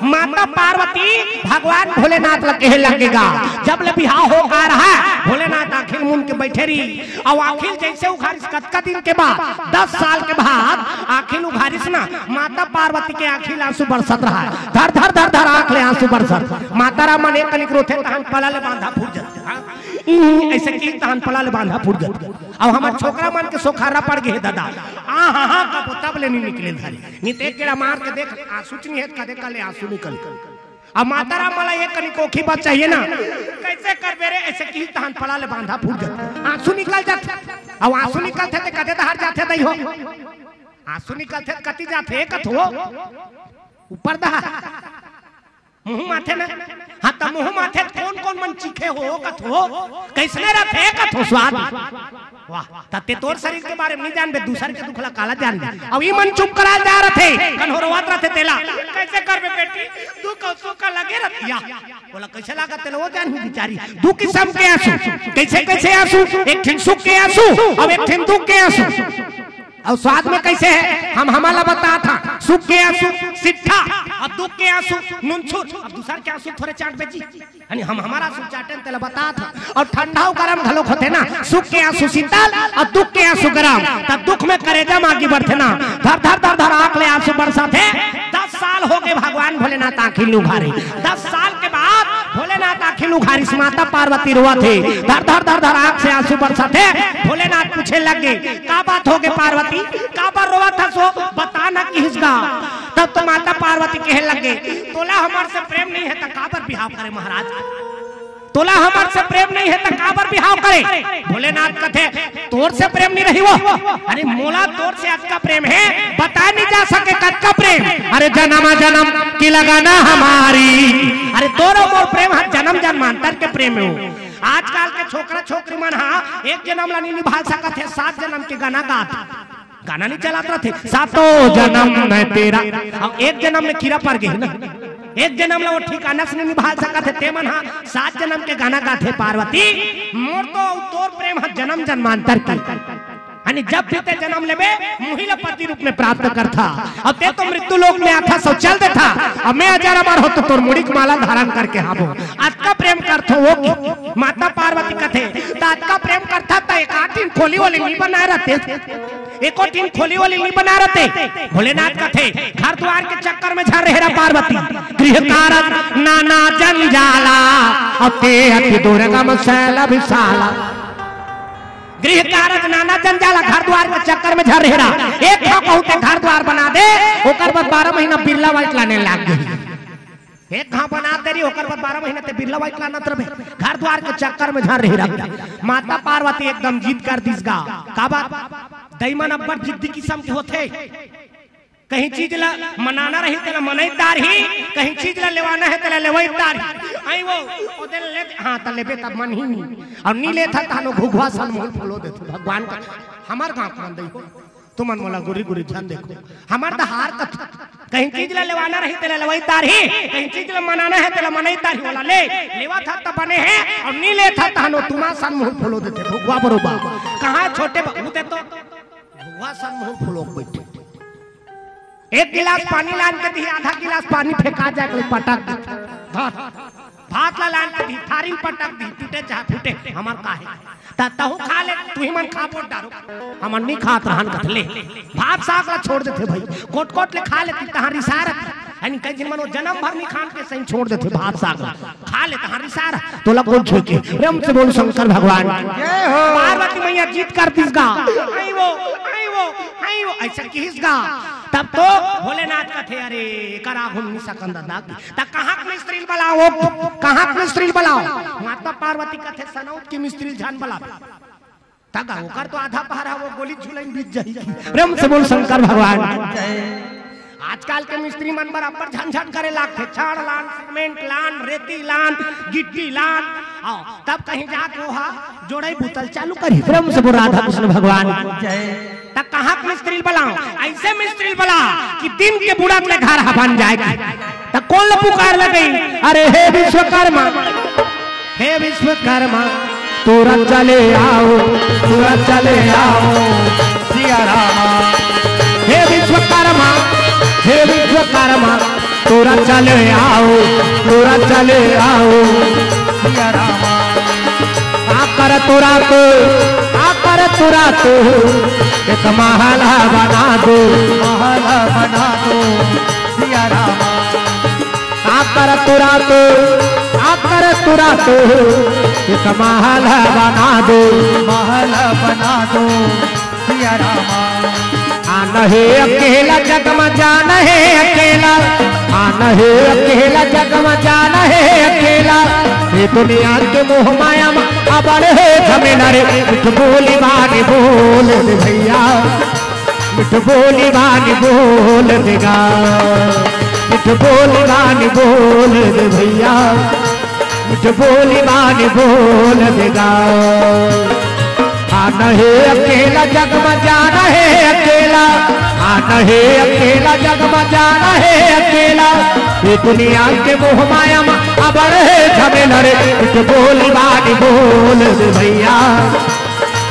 माता पार्वती भगवान भोलेनाथ ल कहे लगेगा, जब ले बिहाव हो गा रहा, भोलेनाथ आँखी ल मूंद के बइठे रही। अउ आँखी ल जइसे उघारिस, कतका दिन के बाद, दस साल के बाद आँखी ल उघारिस ना, माता पार्वती के आँखी ल आंसू बरसत रहा हे, धर धर धर धर आँख ले आंसू बरसत। माता राम मन एक कनिक रोथे, तहन पला ले बांधा फूट जाथे। हाँ? ई अइसे की तहन पला ले बांधा फूट जाथे। अउ हमर छोकरा मन के सोखारा पड़ गे हे दादा, आ हा हा कबो तब ले नइ निकले धरी, नइ ते केड़ा मार के देख, आंसू च नइ हे, कदे का ले आंसू निकल। अब माता राम वाला एक कनी कोखी बात चाहिए ना, कइसे करबे रे, अइसे की तहन पला ले बांधा फूट जाथे, आंसू निकल जाथे। अब आंसू निकलथे ते कदे डहर जाथे दई हो, आंसू निकलथे त कति जाथे कथो, ऊपर डहर, मुंह माथे ना। हाँ, त मुंह माथे त कोन कोन मन चीखे हो कथो, कइसने रथे कथो स्वाद। वाह, त ते तोर शरीर के बारे में नइ जानबे, दूसर के दुख ला काला जानबे। अउ ई मन चुप करा जा रथे, कन्हो रोवत रथे तेला। कइसे करबे बेटी, दुख अउ सुख लगे रथे या। ओला कइसे लागत तेला, ओ जानही बिचारी। दू किसम के आंसू, कइसे कइसे आंसू, एक ठिन सुख के आंसू, अउ एक ठिन दुख के आंसू। अउ स्वाद में कइसे हे, हम हमन ला बतात हन, सुख के आंसू सिट्ठा, अउ दुख के आंसू नुनछुर। अब दूसर के आंसू थोरे चाटबे जी, यानी हम हमर आंसू चाटेन तेला बतात हन। अउ ठंडा अउ गरम घलोक होथे ना, सुख के आंसू शीतल अउ दुख के आंसू गरम। त दुख में करेजा म आगी बरथे ना, धर धर धर धर आंख ले आंसू बरसथे। दस साल हो गे भगवान भोलेनाथ आंखी ल नइ उघारे, दस साल के बाद भोलेनाथ आंखी ल उघारिस, माता पार्वती रोवत हे, धर धर धर धर आंख से आंसू बरसथे। भोलेनाथ पूछे लगे, का बात हो गे पार्वती, काबर रोवत हस ओ, बता ना किहिस गा। तब तो माता पार्वती कहे लगे, तोला हमर से प्रेम नइ हे त काबर बिहाव करे महाराज, तोला हमर से प्रेम नइ हे त काबर बिहाव करे। भोलेनाथ कथे, तोर से प्रेम नइ रही ओ, अरे मोला तोर से अतका प्रेम हे, बताय नइ जा सके कतका प्रेम। अरे जनम जनम की लगन हमारी, अरे तोर अउ मोर प्रेम ह जनम जन्मांतर के प्रेम हे ओ। आजकल के छोकरा छोकरी मन ह एक जनम ला नइ निभा सकत हे, सात जनम के गाना गात, गाना नइ चलत रथे, सातों जनम में तेरा। अब एक जनम में कीरा पर गे हे ना, एक जनम ला ओ ठिकाना से नइ निभा सकत हे, ते मन ह सात जनम के गाना गाथे, पार्वती मोर तो अउ तोर प्रेम ह जनम जन्मांतर के। यानी जब भी ते जनम लेबे, मुही ला पति रूप में प्राप्त करथा। अब ते तो मृत्यु लोक में आथा, सब चल देथा। अब मैं अजर अमर हो तो तोर मुड़ी के माला धारण करके हाबो। अतका प्रेम करथो ओ कि माता पार्वती कथे, त अतका प्रेम करथा त एक आठ ठिन खोली ओली नइ बनाए रहिते। एको ठिन खोली ओली नइ बनाए रहिते। भोलेनाथ कथे, घर दुआर के चक्कर में झर रहे रहा पार्वती। गृह कारज नाना जंजाला, अब ते अति दुर्गम शैल विशाला। गृह कारज नाना जंजाला, घर दुआर के चक्कर में झर रहे रहा। एक घाव कहूं ते घर दुआर बना दे, ओकर बाद बारह महीना बिरला वाइट लाने लाग गे। एक घाव बना दे रही, ओकर बाद बारह महीना ते बिरला वाइट लानत रहे। घर दुआर के चक्कर में झर रहे रहा। माता पार्वती एकदम जिद कर दिस गा। का बात? दई मन अब्बड़ जिद्दी किसम के होथे। कहीं चीज ला मनाना रही, तेला मनई तारही, कहीं चीज ला लेवाना हे, तेला लेवई तारही। आई वो, ओ दिन ले, हाँ, त लेबे तब मन ही नहीं। अउ नी लेथा, तानो घुघुआ सन मुंह फुलो देथे। भगवान का, हमर गांव के मन दई हो। तुमन मोला गुरी गुरी झन देखो। हमर त हार कथे। कहीं चीज ला लेवाना रही, तेला लेवई तारही, कहीं चीज ला मनाना हे, तेला मनई तारही, ओला ले, लेवत हस त बने हे, अउ नी लेत हस तहन ओ तुमा सन मुहूं फुलो देथे, भुगवा बरोबर। कहाँ छोटे बा-, ऊ दे तो, भुगवा सन मुहूं फुलो के बइठे। एक गिलास पानी लान के दिही, आधा गिलास पानी फेंका जाय के पटक दे। भात, भात ला लान के दिही, थारी पटक दिही, टूटे चाहे फूटे, हमर का हे। त तहूं खा ले, तुही मन खा बोल डारो। हमन नी खात रहन कथले। भात साग ला छोड़ देथे भई। कोट कोट ले खा लेती, तहां रिसारत। यानी कई झिन मन ओ जनम भर नी खान के सही छोड़ देथे भात साग ला। खा ले तहां रिसारत। तोला कोन छुए के? प्रेम से बोल शंकर भगवान की। जय हो। पार्वती मैया जिद कर दिस गा। आई वो, आई वो, आई वो, अइसे किहिस गा। तब तो भोलेनाथ कथे, "अरे, एकर आघू म नी सकन ददा।" त कहाँ के मिस्त्री ल बलाओ? कहाँ के मिस्त्री ल बलाओ? माता पार्वती कथे, "सनौत के मिस्त्री ल झन बलाबे।" त गा ओकर तो आधा पहर ह, ओ गोली झुलई म बीत जाही। प्रेम से बोल शंकर भगवान। आजकल के मिस्त्री मन बर अब्बड़ झंझट करे लागथे, छड़ लान, सीमेंट लान, रेती लान, गिट्टी लान, अउ तब कहीं जाके ओहा जोड़ई बुतल चालू करही। प्रेम से बोल राधा कृष्ण भगवान। त कहाँ के मिस्त्री ल बलाओ? अइसे मिस्त्री ल बला कि दिन के बुड़त ले घर ह बन जाय। त कोन ल पुकार लगई? अरे हे विश्वकर्मा, हे विश्वकर्मा, तुरंत चले आओ, तुरंत चले आओ, सिया रामा। हे विश्वकर्मा, हे विश्वकर्मा, तुरंत चले आओ, तुरंत चले आओ, सिया रामा। आकर तुरंत, आकर तुरंत एक महल बना दो, महल बना दो, सिया रामा। आकर तुरंत, आकर तुरंत एक महल बना दो, महल बना दो, सिया रामा। आन हे अकेला जग म जान हे अकेला, आन हे अकेला जग म जान हे अकेला। ये दुनिया के मोह माया म अबड़ हे झमेला रे, मिठ बोली बानी बोल दे भइया, मिठ बोली बानी बोल दे गा, मिठ बोली बानी बोल दे भइया, मिठ बोली बानी बोल दे गा। आन हे अकेला जग म जान हे अकेला, आन हे अकेला जग म जान हे अकेला। ये दुनिया के मोह माया म अबड़ हे झमेला रे, मिठ बोली बानी बोल दे भइया,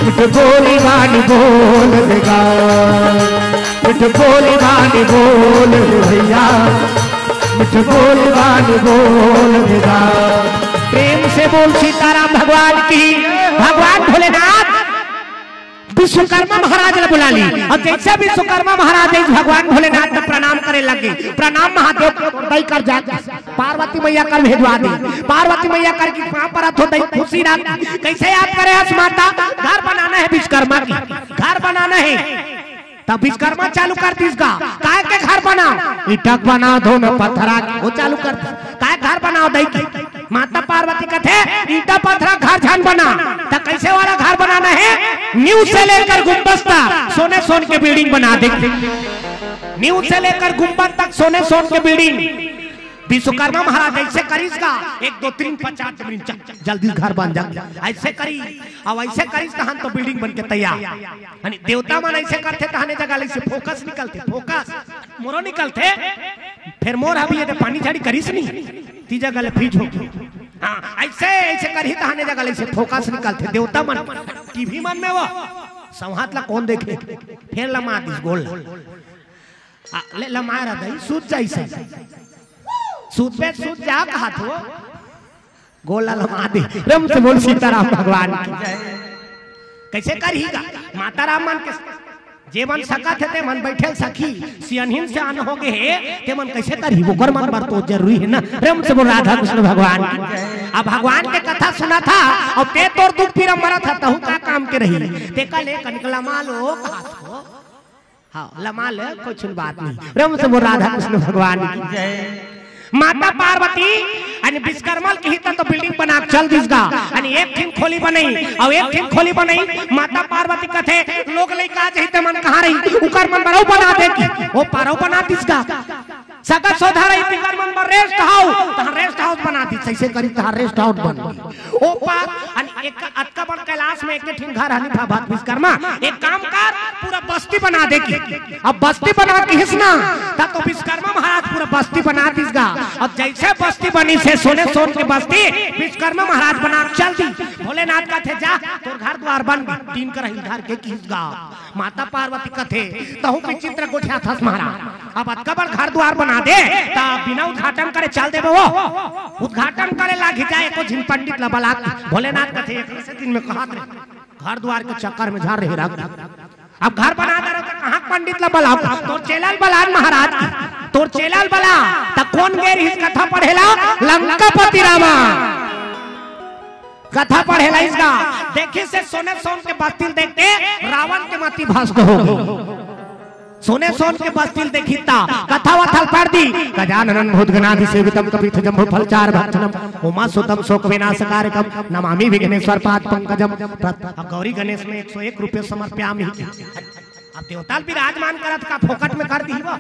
मिठ बोली बानी बोल दे गा, मिठ बोली बानी बोल दे भइया, मिठ बोली बानी बोल दे गा। प्रेम से बोल सीताराम भगवान की, भगवान भोलेनाथ विश्वकर्मा महाराज ला बुला लिस। अउ जइसे विश्वकर्मा महाराज आइस, भगवान भोलेनाथ ला प्रणाम करे लगे। प्रणाम महादेव, दई कर जा, पार्वती मैया कर भेजवा दे। पार्वती मैया कर की पाँव परत हो, दई खुशी रात। कइसे याद करे हस माता? घर बनाना हे विश्वकर्मा की, घर बनाना हे। तब विश्वकर्मा चालू कर दिस गा, काय के घर बनाओ? ईंटा के बनाओ, धो में पत्थरा के, ओ चालू कर दिस। काय घर बनाओ दई के? माता पार्वती कथे, "ईंटा पत्थरा घर झन बना।" त कइसे वाला घर बनाना हे? नींव से लेकर गुंबद तक सोने सोन के बिल्डिंग बना दे। नींव से लेकर गुंबद तक सोने सोन के बिल्डिंग। विश्वकर्मा महाराज अइसे करिस गा, एक दो तीन पचास जमीन च-, जल्दी घर बन जा, अइसे करिस, अउ अइसे करिस तहन तो बिल्डिंग बन के तैयार। यानी देवता मन अइसे करथे तहने जगह ले से फोकस निकलथे, फोकस मोरो निकलथे, फेर मोर अभी ये पानी झाड़ी करिस नी, ती जगह ले फीज हो। हाँ, अइसे, अइसे करही तहने जगह ले से फोकस निकलथे देवता मन। टीवी मन में वो सौहात ला कोन देखे, फेर लमा दिस गोल ला। आ, ले लमाय रह दई, सूत जाइस। सूत पे सूत जा कहत हो। गोला लमा दे। प्रेम से बोल सीताराम भगवान की। कइसे करही गा? माता राम मन के जे मन सकत हे, ते मन बइठे सखी, सियनहिन सियान हो गे हे, ते मन कइसे करही? ओकर मन बर तो जरूरी हे ना। प्रेम से बोल राधा कृष्ण भगवान की। अब भगवान के कथा सुनत हस, अउ ते तोर दुख पीरा मरत हस, तहूं का काम के रही? ते कले कनिक लमा लो, कहत हो। हाँ, लमा ले, कुछ बात नहीं। प्रेम से बोल राधा कृष्ण भगवान की। माता पार्वती अने विश्वकर्मा ल किहिस त तो बिल्डिंग बना के चल दिस गा। अने एक ठिन खोली बनई, अउ एक ठिन खोली बनई। माता पार्वती कथे, "लोग लइका जही ते मन कहाँ रही, उकर मन बर अउ बना दे की।" ओ पार अउ बना दिस गा। सगा सोधा रही, तिकर मन बर रेस्ट हाउस, तहां रेस्ट हाउस बना दिस, अइसे करी तहां रेस्ट हाउस बन गे। ओ पार, अन एक अतका बड़ कैलाश में एक ठिन घर हनी भा भात विश्वकर्मा, एक काम कर, पूरा बस्ती बना दे कि। अब बस्ती बना किहिस ना, त तो विश्वकर्मा महाराज पूरा बस्ती बना दिस गा। अब जइसे बस्ती बनिस हे, सोने सोन के बस्ती, विश्वकर्मा महाराज बना के चल दिस। भोलेनाथ कथे, "जा, तोर घर द्वार बन गे, टीन करही धर के किहिस गा।" माता पार्वती कथे, "तहूं विचित्र गोठियाथस महाराज, अब अतका बड़ घर द्वार बना दे, त बिना उद्घाटन करे चल देबे वो? उद्घाटन करे लागही, जा एको झिन पंडित ल बला।" भोलेनाथ कथे, "एक से दिन में कहत रहे, घर द्वार के चक्कर में झन रहे रख। अब घर बना दे रहे त कहां के पंडित ल बलाव? तोर चेला ल बला न महाराज, तोर चेला ल बला।" त कोन गे रिहिस कथा पढ़े ला? लंकापति रावण। कथा पढ़े ला इसका। देखिस हे सोने सोन के बस्ती ल देख के रावण के मति भ्रष्ट हो गे। सोने सोन के बस्ती ल देखिस त कथा वथा ल पढ़ दिस। गजाननं भूतगणादिसेवितं कपित्थ जम्बू फलचारु भक्षणं उमा सुतं शोक विनाशकारकं नमामि विघ्नेश्वर पाद पंकजं। प्रत-, अब गौरी गणेश में एक सौ एक रुपये समर्प्यामि। अब देवता ल विराजमान करत का फोकट में कर दिही वो?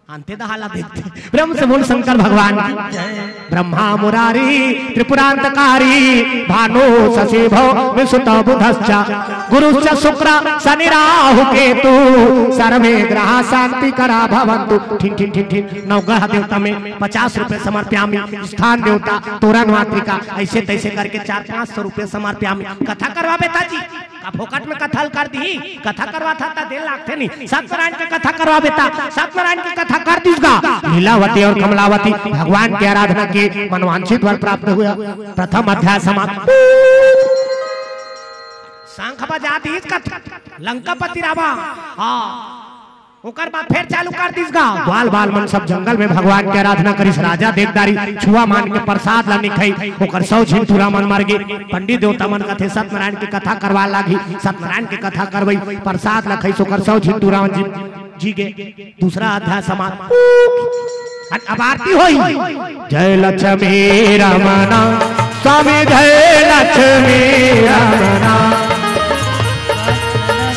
अंते दहा ला देखथे। प्रेम से बोल शंकर भगवान की। ब्रह्मा मुरारी त्रिपुरांतकारी भानु शशि भव विसुत बुधश्च गुरुश्च शुक्र शनि राहु केतु सर्वे ग्रह शांति करा भवंतु। ठिन ठिन ठिन ठिन। नवग्रह देवता में पचास रुपये समर्प्यामि। स्थान देवता तोरण मातृका, अइसे तइसे करके चार पाँच सौ रुपये समर्प्यामि। कथा करवाबे ता जी। का फोकट में कथा ल कर दिही? कथा करवाथा त देर लागथे नहीं। सत्यनारायण के कथा करवाबे ता, सत्यनारायण के कथा कर दिस गा। लीलावती और कमलावती भगवान की आराधना की, मनवांछित वर प्राप्त हुआ। प्रथम अध्याय समाप्त। शंख बजा दिस कथा, लंकापति रावण। हाँ, ओकर बाद फेर चालू कर दिस गा। ग्वाल बाल मन सब जंगल में भगवान के आराधना करिस। राजा देखदारी छुआ मान के प्रसाद ला नि खाई। ओकर सौ झिन टूरा मन मर गे। पंडित देवता मन कथे सत्यनारायण के कथा करवा लागी। सत्यनारायण के कथा करवई, प्रसाद ला खाइस, ओकर सौ झिन टूरा मन जी, जी गे। दूसरा अध्याय समाप्त। अब आरती होई। जय लक्ष्मी रमण स्वामी, जय लक्ष्मी रमण।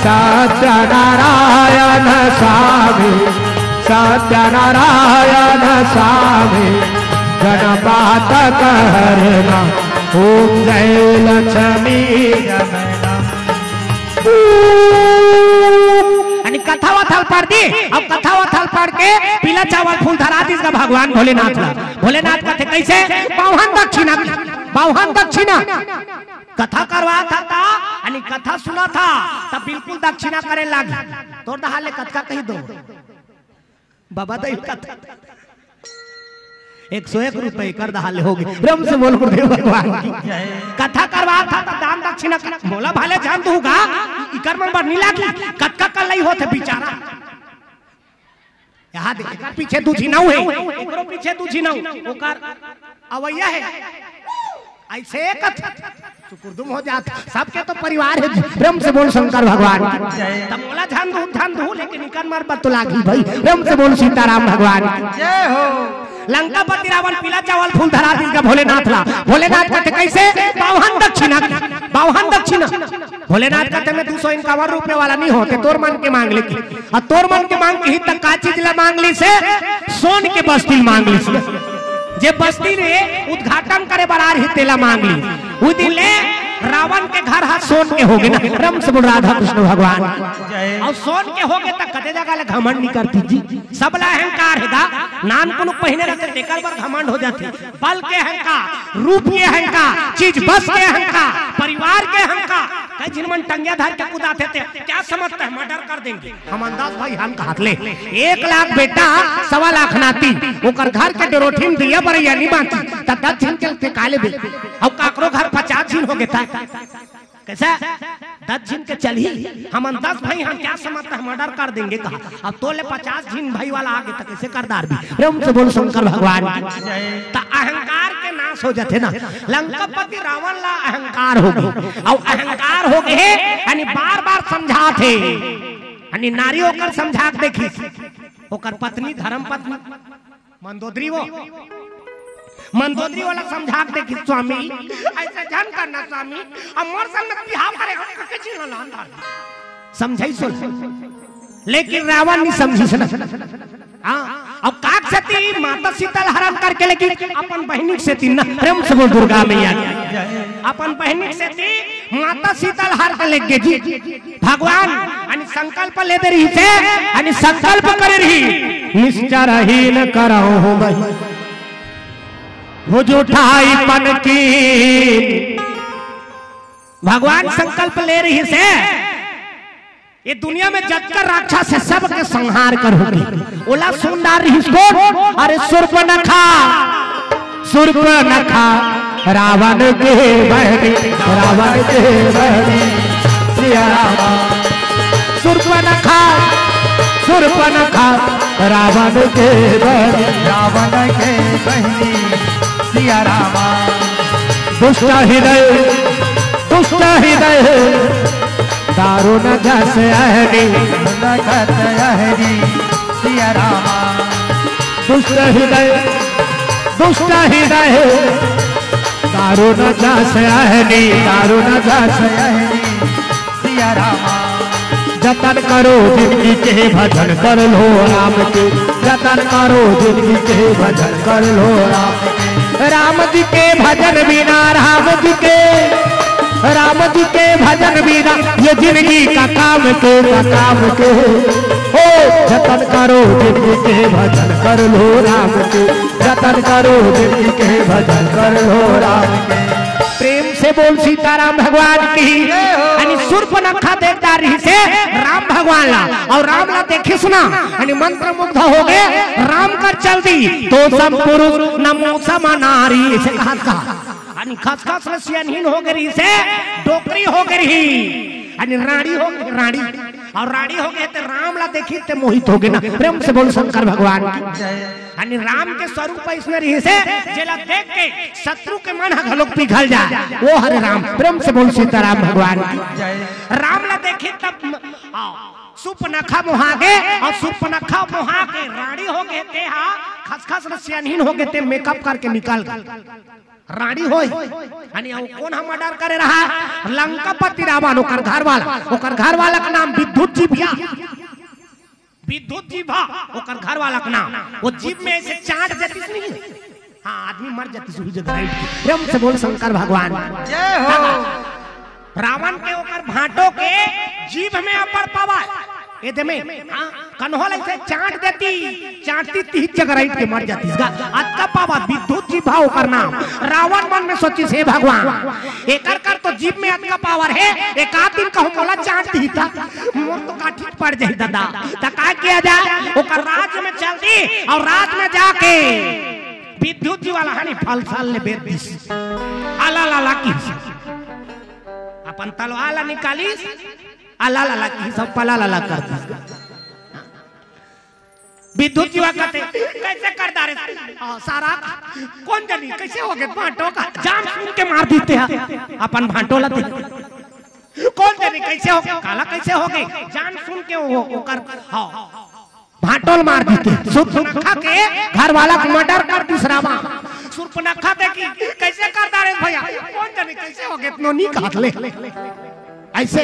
सत्यनारायण स्वामी, सत्यनारायण स्वामी, गणपात कहरना, ओम जय लक्ष्मी रमण। अने कथा वथा ल पढ़ दी। अब कथा वथा ल पढ़ के पीला चावल फूल धरा दिस गा भगवान भोलेनाथ ला। भोलेनाथ कथे कइसे? बावन दक्षिणा, बावन दक्षिणा। कथा करवाथा ता, अने कथा सुनाथा ता, बिल्कुल दक्षिणा करे लागी। तोर दहा ले कतका कही दो। बाबा दई कथा। एक सौ एक रुपये कर दहा ले होगे। प्रेम से बोल गुरुदेव भगवान की। कथा करवाथा ता दान दक्षिणा कर, मोला भले झन दूहू गा, इकर मन बर नि लागी, कतका कलई होथे बिचारा। यहां देख, एकर पीछे दू झिन अउ हे, एकरो पीछे दू झिन अउ, ओकर अवइया हे। अइसे कथा चुकुरदुम हो जात, सबके तो परिवार हे। प्रेम से बोल शंकर भगवान की। त मोला झन दूहू, झन दूहू, लेकिन इकर मन बर तो लागी भाई। प्रेम से बोल सीताराम भगवान की। जय हो। लंकापति रावण पीला चावल फूल धरा दिस गा भोलेनाथ ला। भोलेनाथ कथे कइसे? बावन दक्षिणा, बावन दक्षिणा। भोलेनाथ कथे मैं दू सौ इक्यावन रुपये वाला नि हों, तोर मन के मांग ले कि। अउ तोर मन के मांग किहिस त का चीज ला मांग लिस हे? सोन के बस्ती ल मांग लिस हे। जे बस्ती ल उद्घाटन करे बर आय रिहिस तेला मांग लिस। उ दिन ले रावण के घर हा सोन के होगे ना। प्रेम से बोल राधा कृष्ण भगवान। अउ सोन के होगे त कते जगह ले घमंड नि करतिस जी। सबला अहंकार हे गा। नानकुन पहिने रहिथे तेकर बर घमंड हो जाथे। बल के अहंकार, रूप के अहंकार, चीज बस के अहंकार, परिवार के अहंकार। कई झिन मन टंगिया धर के कुदाथे, ते क्या समझते हैं मर्डर कर देंगे। हमन दस भाई हन कहत ले, एक लाख बेटा, सवा लाख नाती, ओकर घर के डेरोठी में दिया बरइया नि बांची, त दस झिन के ते का लेबे? अउ काकरो घर पचास झिन होगे त कइसे? दस झिन के चलही, हमन दस भाई हन, क्या समझता है मर्डर कर देंगे कहा। अब तोले पचास झिन भाई वाला आगे त कइसे कर डारबे? प्रेम से बोल शंकर भगवान की। त अहंकार के नाश हो जाथे ना। लंकापति रावण ला अहंकार होगे, अउ अहंकार होगे हे, यानी बार बार समझाथे, यानी नारी ओकर समझा के देखिस, ओकर पत्नी धर्म पत्नी मंदोदरी वो, मंदोदरी वाला समझा के देखिस, स्वामी, अइसे झन करना स्वामी, अब मोर संग में बिहाव करे हो, कइसे चिल्ला लान लान। समझाइस, लेकिन रावण नि समझिस ना। हाँ, अब काक सेती माता सीता ल हरण करके लेगे, अपन बहिनी के सेती ना, प्रेम से बोल दुर्गा मैया की। अपन बहिनी के सेती माता सीता ल हर के लेगे जी। भगवान अनि संकल्प ले दे रहिसे, अनि संकल्प करे रहिस, निश्चर ही न करहु बहिनी, हो जुठाईपन कीन। भगवान संकल्प ले रहिसे, ये दुनिया में जतका राक्षस हे, सबके संहार करहूं कहिके। ओला सुन डारे रहिस कोन? अरे सूर्पनखा, सूर्पनखा, रावण के बहिनी, रावण के बहिनी, सिया रामा। सूर्पनखा, सूर्पनखा, रावण के बहिनी, रावण के बहिनी, सिया रामा। दुष्ट हृदय, दुष्ट हृदय, दारुण जस अहनी। नखत अहनी सिया रामा। दुष्ट हृदय, दुष्ट हृदय, दारुण जस अहनी। दारुण जस अहनी सिया रामा। जतन करो जिनगी के, भजन कर लो राम के। जतन करो जिनगी के, भजन कर लो राम के। राम जी के भजन बिना, राम जी के, राम जी के भजन बिना, ये जिनगी का काम के, का काम के। ओ जतन करो जिनगी के, भजन कर लो राम के। जतन करो जिनगी के, भजन कर लो राम के। प्रेम से बोल सीताराम भगवान की। जय हो। अनि सूर्पनखा देख डारे रहिसे राम भगवान ला, अउ राम ला देखिस ना, अनि मंत्रमुग्ध होगे, राम कर चल दी, तो सम पुरुष नमो सम नारी, अइसे कहत कहत। अनि खसखस ले सियानहीन होगे रहिसे, डोकरी होगे रहिस, अनि रांड़ी होगे, रांड़ी, अउ रांड़ी होगे ते राम ला देखिस ते मोहित होगे ना। प्रेम से बोल शंकर भगवान की। जय। अनि राम के स्वरूप अइसने रहिसे, जेला देख के शत्रु के मन ह घलोक पिघल जाय। ओ हरे राम, प्रेम से बोल सीताराम भगवान की। जय। राम ला देखिस तब म-, आओ, सूर्पनखा मोहा गे, अउ सूर्पनखा मोहा के रांड़ी होगे ते हा, खसखस ले सियानहीन होगे ते makeup करके निकल गे। रांड़ी होय, अनि अउ कोन ह murder करे रहा? लंकापति रावण, ओकर घर वाला, ओकर घर वाला के नाम विद्युत जिभ्वा। विद्युत जिभ्वा, ओकर घर वाला के नाम। ओ जीभ में अइसे चांट देतिस नहीं, हाँ, आदमी मर जातिस उही जगह, right? प्रेम से बोल शंकर भगवान। जय हो। रावण के ओकर भांटो के जीभ में अब्बड़ power। ए दे में, हाँ, कन्हो ल अइसे चांट देतिस, चांटतिस तिही जगह right के मर जातिस गा। अतका power, विद्युत जिभ्वा ओकर नाम। रावण मन में सोचिस, हे भगवान, एकर कर तो जीभ में अतका power हे, एक आध दिन कहूं मोला चांट दिही त, मोर तो काठी पड़ जाही दादा। त का किया जाय? ओकर राज्य में चल दी अउ राज्य में जाके विद्युत जिभ्वा ला हनी फलसाल ले बेर दिस। आला लाला किहिस। अपन तलवार ला निकालिस, आला लाला किहिस, सब पला लाला कर दिस। विद्युत जिभ्वा कथे, कइसे कर डारे? आ, सारा, कोन जनी, कइसे होगे? भांटो का जान सुन के मार दिस ते हा। अपन भांटो ला दे। कोन जनी, कइसे होगे? काला कइसे होगे? जान सुन के ओ, ओकर, हाँ, भांटो ल मार दिस ते। सूर्पनखा के घर वाला के murder कर दिस रावण। सूर्पनखा देखिस, कइसे कर डारे भइया? कोन जनी, कइसे होगे? अतनो नी कहत ले। अइसे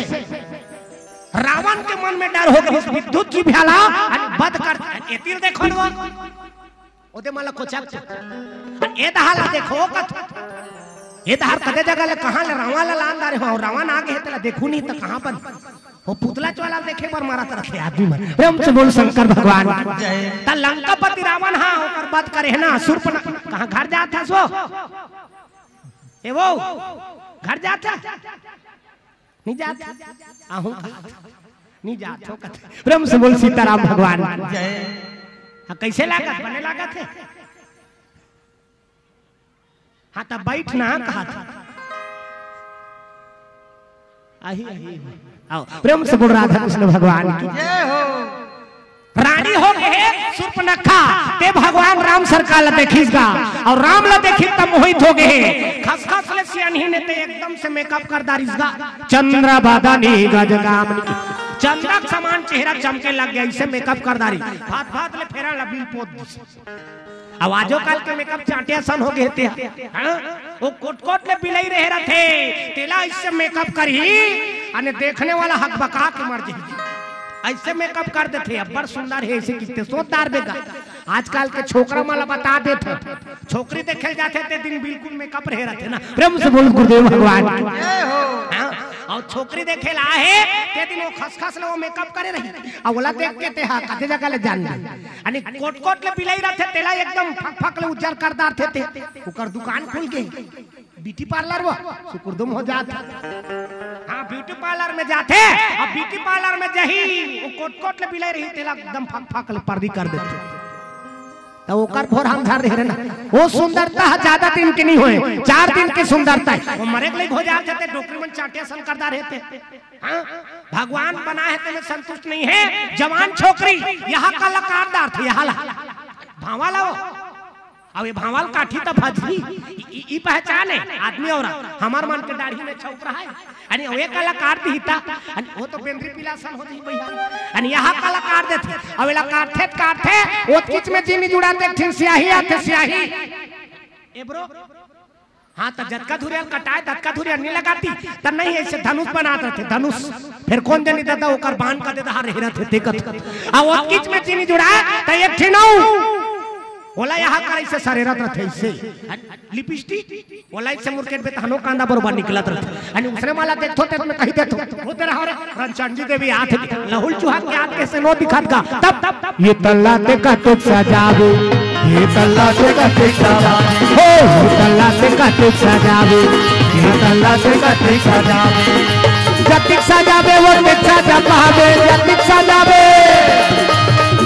रावण के मन में डर होगे, विद्युत जिभ्वा ला, अउ बध कर, एती ल देखो न वो। ओदे मन ला कोचक। ए दहा ला देखो कथे। ए दहा कते जगह ले कहाँ ले रावण ला लान डारे हो, रावण आगे हे तेला देखहूं नहीं त कहाँ बन। ओ पुतला चोला देखे बर मरत रथे आदमी मन। प्रेम से बोल शंकर भगवान। जय। त लंकापति रावण हा, ओकर बध करे हे ना, सूर्पनखा, कहाँ घर जात हस वो? ए वो, घर जात हस? नी जात? आहूं कहा। नी जात हो कथे। प्रेम से बोल सीताराम भगवान। जय। हाँ, कइसे लागत? बने लागत हे? हाँ, त बइठ ना कहत हे। आही, आही। आओ, प्रेम से बोल राधा कृष्ण भगवान की। जय हो। रांड़ी होगे हे सूर्पनखा, ते भगवान राम सरकार ला देखिस गा, अउ राम ला देखिस त मोहित होगे हे। खसखस ले सियानहीन हे ते एकदम से makeup कर डारिस गा। चंद्र बदनी गजगामिनी, चंद्र के समान चेहरा चमके लग गे, अइसे makeup कर डारिस। भात भात ले फेरा ला बिल पोत दिस। अब आजो काल के makeup चांटे असन होगे हे ते। हाँ? ओ कोट कोट ले बिलई रहे रथे, तेला अइसे makeup करही, अने देखने वाला हकबका के मर जाही। अइसे makeup कर देथे, अब्बड़ सुंदर हे, अइसे किते सोच डारबे गा। आजकल के छोकरा मन ला बता देत हन, छोकरी देखे ल जाथे ते दिन बिल्कुल मेकअप रहे रहथे ना। प्रेम से बोल गुरुदेव भगवान की। हाँ, अउ छोकरी देखे ला आहे ते दिन वो खसखस ले वो मेकअप करे रही, अउ ओला देख के ते हा कते जगह ले जान ले। अने कोट कोट ले बिलाई रहथे, तेला एकदम फक फक ले उज्जर कर डारथे ते। ओकर दुकान खुल गे, ब्यूटी पार्लर वो सुकुरदुम हो जात। हाँ, ब्यूटी पार्लर में जाथे, अब ब्यूटी पार्लर में जही वो कोट कोट ले बिलाई रही, तेला एकदम फक फक ले पर्दी कर देथे। त ओकर भोर हम धर रहे ना, वो सुंदरता ह ज्यादा दिन के नहीं होए, चार दिन के सुंदरता है। वो मरे के लइक हो जात हे ते डोकरी मन चांटिया सन कर डारे थे। हाँ, भगवान बनाए हे तेमे संतुष्ट नहीं है। जवान छोकरी यहाँ कलाकार डारथे, यहाँ ला भांवा ला वो। अब ये भांवा ल काटही त भजही, ई, ई, ई पहचान है आदमी औरत। हमर मन के दाढ़ी में छौक रहा है। अने वो कलाकार दिही ता, अने वो तो बेंदरी पीला सन हो जही भैया। अने यहाँ कलाकार देथे, अब एला काटथे त काटथे, ओतकीच में जिनी जुड़ाथे, ठिन सियाही आथे, सियाही। ए ब्रो, हाँ, त जतका धुरिया ल कटाए, ततका धुरिया नहीं लगाती, त नहीं ऐसे धनुष बनात रहथे, धनुष। फिर कोन जनी दादा ओकर बांध का दे दहा रहे रहथे, देखत। आ ओतकीच में जिनी जुड़ाए, त एक ठिन अउ ओला यहाँ कर ऐसे सरेरत रहथे, ऐसे। लिपस्टिक, ओला ऐसे मुरकेट बे तहनो कांदा बरोबर निकलत रहथे। अने उसने माला देखथो ते में कही देथो, वो तेरा हमारे रणचंडी देवी आत हे, लहुल चुहा के आत कैसे नो दिखात गा। तब, तब, ये तल्ला ते का तुक सजावे, ये तल्ला ते का तुक सजावे, हो, ये तल्ला ते का तुक सजावे, ये तल्ला ते का तुक सजावे। जतिक सजावे वो तिक सजा पावे, जतिक सजावे,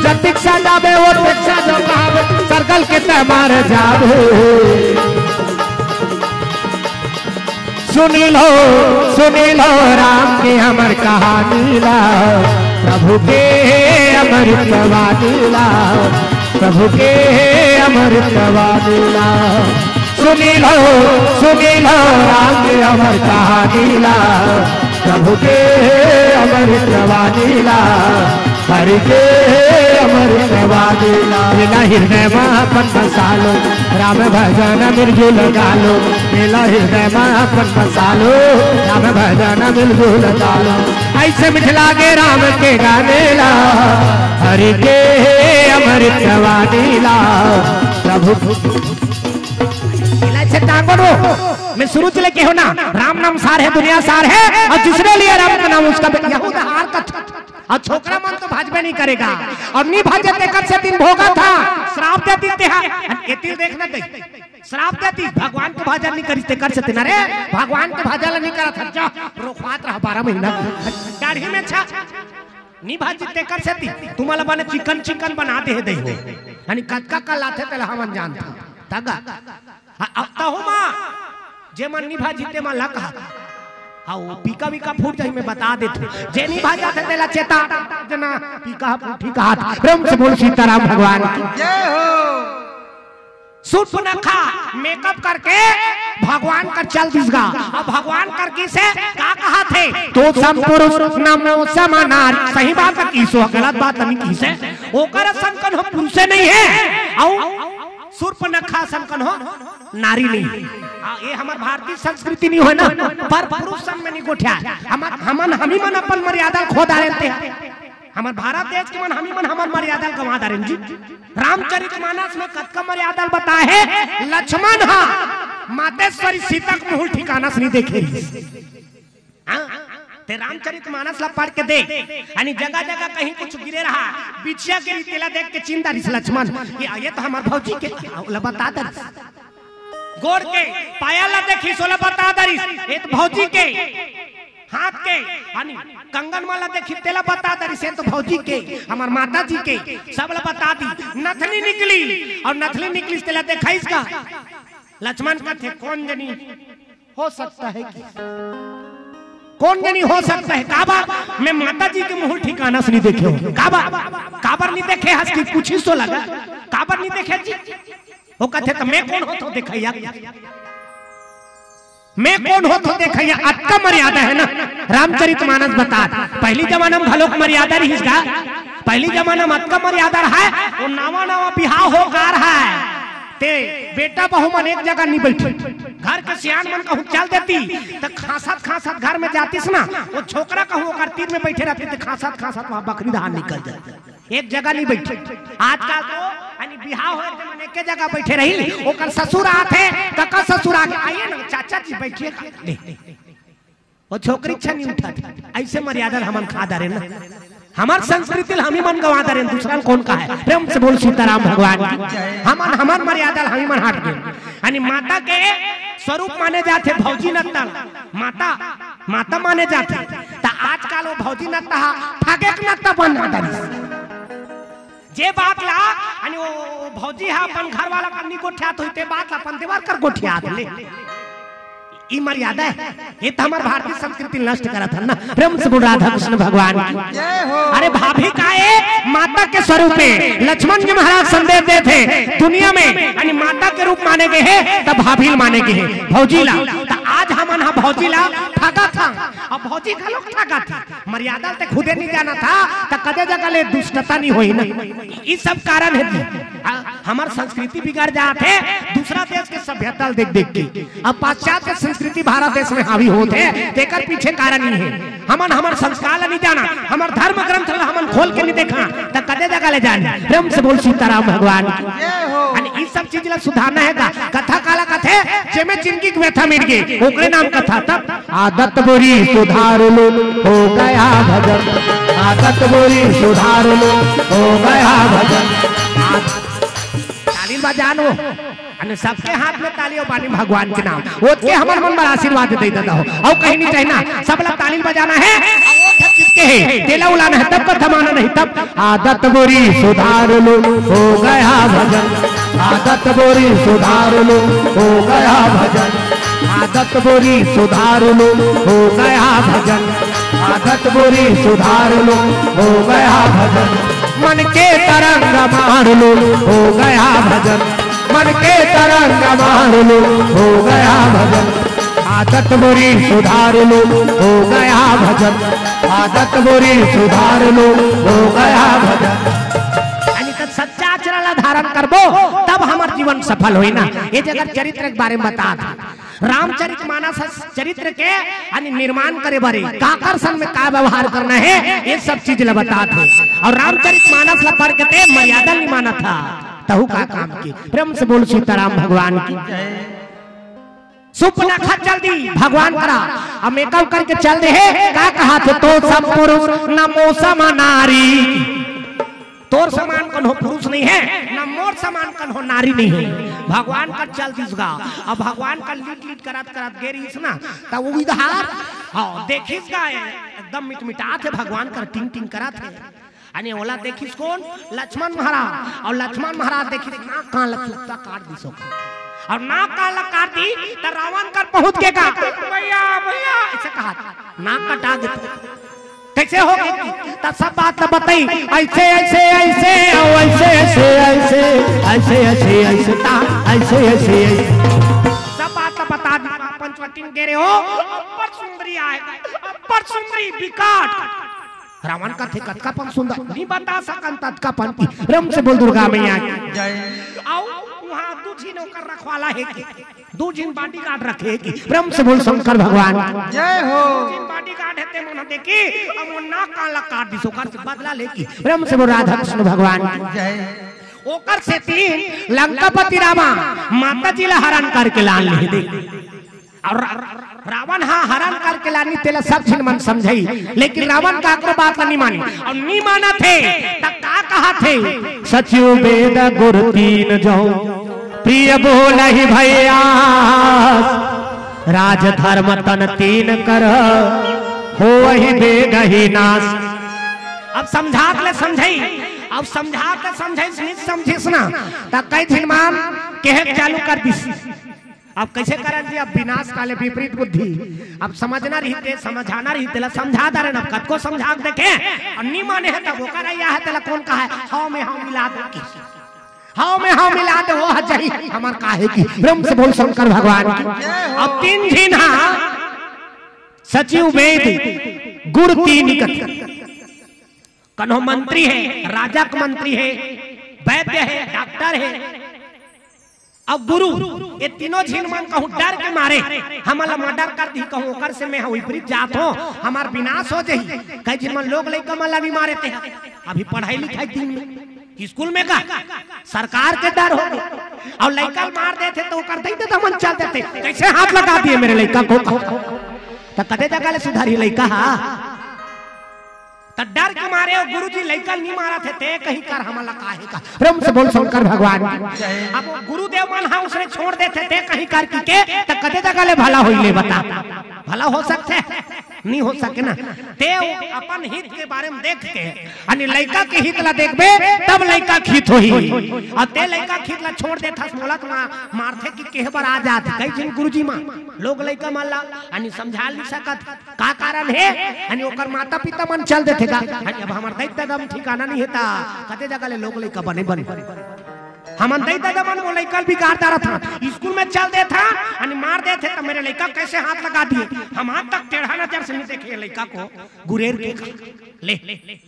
जतिक सजावे वो तिक सजा पावे, सरगल के ते मार जावे। सुनी लो, सुनी लो राम के अमर कहानी ला, प्रभु के अमृत वाणी ला, प्रभु के अमृत वाणी ला। सुनी लो, सुनी लो राम के अमर कहानी ला, प्रभु के अमृत वाणी ला। हरि के अमृत वाणी ला। मेला हृदय में अपन बसा लो, राम भजन मिलजुल गा लो। मेला हृदय में अपन बसा लो, राम भजन मिलजुल गा लो। ऐसे मीठ लागे राम के गाने ला, हरि के अमृत वाणी ला। प्रभु इलाज से टांगो रो। मैं शुरू से लेके हो ना, राम नाम सार है, दुनिया सार है, और जिसने लिया राम का नाम उसका बे-, यहू तो हार का था। और छोकरा मन तो भाजबे नहीं करेगा, और नहीं भाजे तेकर सेती भोगत हा, श्राप दे देथे हा। ये तिल देखना दे, श्राप दे दी, भगवान के भजन नहीं करिस तेकर सेती ना रे, भगवान के भजन नहीं करत हा, जा, रोखवात रहा बारह महीना। दाढ़ी में छा, नहीं भाजी तेकर सेती, तुम्हाला बने चिकन चिकन बना दे दे हो, यानी कतका का लाथे तेला हमन जानता। तगा। हाँ, अब तहु मा, जे मन निभा जीते मा लग हा। हाँ, वो पीका वीका फूट जाही, मैं बता देथों। जे निभा जाथे तेला चेता, जना पीका फूटी कहा। प्रेम से बोल सीताराम भगवान की। जय हो। सूर्पनखा मेकअप करके भगवान कर चल दिस गा। अब भगवान कर किसे का कहा थे? तो सम पुरुष नमो सम नारी। सही बात है, किसो गलत बात नहीं किसे। ओकर असन कन हम पुरुषे नहीं है। अउ सूर्पनखा असन कन हो नारी नहीं। आ, ये हमर भारतीय संस्कृति नहीं होय ना, पर पुरुष सन में नहीं गोठिया। हमर, हमन, हमी मन अपन मर्यादा खो डारे ते। हमर भारत देश के मन, हमी मन हमर मर्यादा गंवा डारेन जी। रामचरित मानस में कतका मर्यादा बताए हे लक्ष्मण हा, मातेश्वरी सीता के मुंह ठिकाना से नहीं देखे। हाँ? ते रामचरित मानस ला पढ़ के देख, यानी जगह जगह कहीं कुछ गिरे रहा, बिछिया गिरी, तेला देख के चिंता रिस लक्ष्मण, ये, ये तो हमार भौजी के, ओला बता दरिस। गोड़ के पायल ला देखिस, ओला बता दरिस, ये तो भौजी के। हाथ के, यानी कंगन माला देखिस, तेला बता दरिस, ये तो भौजी के, हमार माता जी के, सब ला बता दी। नथनी निकली, अउ नथनी निकली, तेला देखाइस का? लक्ष्मण कथे, कौन जनी हो सकता है कि कौन जनी हो सकता है? काबर? मैं माता जी के मुंह ठिकाना से नहीं देखे हो। काबर? काबर नहीं देखे हस कि पूछिस तो लगा। काबर नहीं देखे जी? वो कथे, तो मैं कौन होथों देखइया? मैं कौन होथों देखइया? अतका मर्यादा है ना। रामचरित मानस बता, पहली जमाना में घलोक मर्यादा रहिस गा। पहली जमाना में अतका मर्यादा रहा है, वो नवा नवा बिहाव हो गा रहा है। ते बेटा बहू मन एक जगह नहीं बैठे, घर के सियान मन कहूँ चल देती, त खांसत खांसत घर में जातिस ना, वो छोकरा कहूँ ओकर तीर में बैठे रहते, त खांसत खांसत वहाँ बकरी धान निकल जाती, एक जगह नहीं बैठे। आजकल तो यानी बिहाव होय ते मन एके जगह बैठे रही, ओकर ससुर आथे, कका ससुर आगे, "आइए ना चाचा जी, बैठिए।" ले, वो छोकरी अच्छा नहीं उठा था, ऐसे मर्यादा हमन खा डारे ना। हमार संस्कृति ल हमी मन गंवा डारे, दूसरा ल कौन कहे? प्रेम से बोल सीताराम भगवान की। हमन, हमार मर्यादा ल हमी मन हट गए। यानी माता के स्वरूप माने जाथे भौजी नत्ता ल। माता, माता माने जाथे। त आजकल वो भौजी नत्ता हा ठगेक नत्ता बन डारिस। जे बात ला, यानी वो, वो भौजी हा अपन घर वाला कर नी गोठियात होई, ते बात ला अपन देवर कर गोठियात ले। ई मर्यादा हे? ये त हमर भारतीय संस्कृति नष्ट करत हन ना। प्रेम से बोल राधा कृष्ण भगवान की। जय हो। अरे भाभी का ए माता के स्वरूप हे। लक्ष्मण जी महाराज संदेश देथे दुनिया में, यानी माता के रूप माने गए हे, तब भाभी ल माने गए हे, भौजी ला। त आज हमन हा भौजी ला ठगत हन, अब भौजी घलो ठगत हे। मर्यादा ते खुदे नहीं जाना था, त कदे जगह ले दुष्टता नहीं होई ना। ई सब कारण हे जी। हाँ, हमर संस्कृति बिगड़ जात हे, दूसरा देश के सभ्यता ल देख देख के। अब पाश्चात्य संस्कृति भारत देश में हावी होत हे, तेकर पीछे कारण ही हे। हमन हमर संस्कार ल नहीं जाना, हमर धर्म ग्रंथ ल हमन खोल के नहीं देखा, त कदे जगह ले जान। प्रेम से बोल सीताराम भगवान की। जय हो। अने ई सब चीज ला सुधारना हे का? कथा काला कथे, जेमे जिनगी के व्यथा मिट गे, ओकरे नाम कथा। तब आदत बुरी सुधार लो, हो गया भजन। आदत बुरी सुधार लो, हो गया भजन। आद-, ताली बजानो, अने सबके हाथ में ताली हो, बानी भगवान के नाम। ओतके हमर मन बर आशीर्वाद दे दादा हो। अउ कहीं नहीं चाहिए ना, सब ला ताली बजाना हे। अउ वो सब जीत के हे, तेला उलाना हे, तब कथा माना नहीं, तब आदत बुरी सुधार लो, हो गया भजन। आदत बुरी सुधार लो, हो गया भजन। आदत बुरी सुधार लो, हो गया भजन। आदत बुरी सुधार लो, हो गया भजन। मन के तरंग मार लो, हो गया भजन। मन के तरंग मार लो, हो गया भजन। आदत बुरी सुधार लो, हो गया भजन। आदत बुरी सुधार लो, हो गया भजन। यानी त सच्चा आचरण ला धारण करबो, तब हमर जीवन सफल होई ना। ये जगह चरित्र के बारे में बता था। रामचरित मानस चरित्र के यानी निर्माण करे बारे, काकर संग में का व्यवहार करना हे, ये सब चीज ला बतात हे। अउ रामचरित मानस ला पढ़ के ते मर्यादा नहीं मानत हा, तहू का काम की। प्रेम से बोल सीताराम भगवान की। सुप नखत चल दी भगवान करा, अब मेकअप करके चल दे हे, का कहा थे, "तो सब पुरुष न मो सम नारी।" तोर समान कन्हो पुरुष नहीं हे, न मोर समान कन्हो नारी नहीं हे। भगवान कर चल दिस गा। अब भगवान कर लीट लीट करत करत गे रहिस ना, त वो इधर, हाँ, देखिस गा, एकदम मिटमिटात हे, भगवान कर टिंग टिंग करत हे। अने ओला देखिस कोन? लक्ष्मण महाराज। अउ लक्ष्मण महाराज देखिस, नाक कान ल चुत्ता काट दिस ओकर। अउ नाक कान ल काट दी, त रावण कर पहुंच के का, "भैया, भैया," ऐसे कहा, नाक कटा देते। कैसे हो गई? त सब बात ल बताई, ऐसे, ऐसे, ऐसे, अउ ऐसे, ऐसे, ऐसे, ऐसे, ऐसे, ऐसे, ता, ऐसे, ऐसे, ऐसे। सब बात ल बता दी, पंचवटी में गे रहे हो, अब्बड़ सुंदरी आए, अब्बड़ सुंदरी, विकट। रावण कथे, "कतका पन सुंदर, नहीं बता सकन ततका पन की।" प्रेम से बोल दुर्गा मैया की। जय। अउ वहाँ दू झिन ओकर रखवाला हे कि दू झिन bodyguard रखे हे कि? प्रेम से बोल शंकर भगवान की। जय हो। दू झिन bodyguard हे ते मन देखी, अब वो नाक कान ला काट दिस, ओकर से बदला ले कि? प्रेम से बोल राधा कृष्ण भगवान की। जय। ओकर सेती लंकापति रावण माता जी ला हरण करके लान ले दे। अउ रा-, रा-, रावण हा हरण करके लानी, तेला सब झिन मन समझई, लेकिन रावण काकरो बात ला नी माने। अउ नी मानत हे, त का कहा थे? सचिव वेद गुर तीन जो, प्रिय बोलहि भैया, राजधर्म तन तीन कर, होवहि बेगहि नाश। अब समझात ले समझई, अब समझात ले समझई, नी समझिस ना, त कई झिन मन केहे चालू कर दिस। अब कैसे करन जी, अब विनाश काले विपरीत बुद्धि। अब समझना रहिते, समझाना रहिते, तेला समझा डारेन, अब कतको समझा के देखे, अउ नी माने हे, तब ओकर आया हे, तेला कौन कहा हे? हव में हव मिला दे कि, हव में हव मिला दे, वो ह जही हमर काहे की। प्रेम से बोल शंकर भगवान की। अब तीन झिन हा सचिव वेद गुर तीन कथे। कन्हो मंत्री हे, राजा के मंत्री हे, वैद्य हे, डॉक्टर हे, अउ गुरु, ये तीनों झिन मन कहूँ डर के मारे, हमन ला murder कर दी, कहूँ ओकर से मैं विपरीत जात हो, हमार विनाश हो जाही। कई झिन मन लोग लइका मन ला भी मारे ते, अभी पढ़ाई लिखाई दिन में स्कूल में का सरकार के डर हो गया। अउ लइका ल मार देथे त ओकर दई ददा मन चल देथे, "कैसे हाथ लगा दिए मेरे लइका को?" त कते जगह ले सुधारी लइका हा? त डर के मारे ओ गुरुजी लइका ल नी मारत हे, ते कहीं कर हमन ला काहे का? प्रेम से बोल शंकर भगवान की। अब ओ गुरुदेव मन हा उसने छोड़ देथे, ते कहीं कर की के, त कते जगह ले भला होई ले बता? भला हो सकथे? नी हो सके ना। ते अपन हित के बारे में देख के, यानी लइका के हित ला देखबे, तब लइका के हित होही। अउ ते लइका के हित ला छोड़ देथस, मोला त मा-, मारथे कि केहे बर आ जात। कई झिन गुरुजी मन लोग लइका मन ला यानी समझा नी सकत, का कारण हे? यानी ओकर माता पिता मन चल देथे गा। यानी अब हमर दई ददा मन ठिकाना नी हे ता, कते जगह ले लोग लइका बने बने। हमन दई ददा मन वो लइका ल बिगाड़ डारत हन, स्कूल में चल देत हन, यानी मार देथे, त मेरे लइका कैसे हाथ लगा दिए? हम आज तक टेढ़ा नजर से नहीं देखे ये लइका को, गुरेर के खा। ले,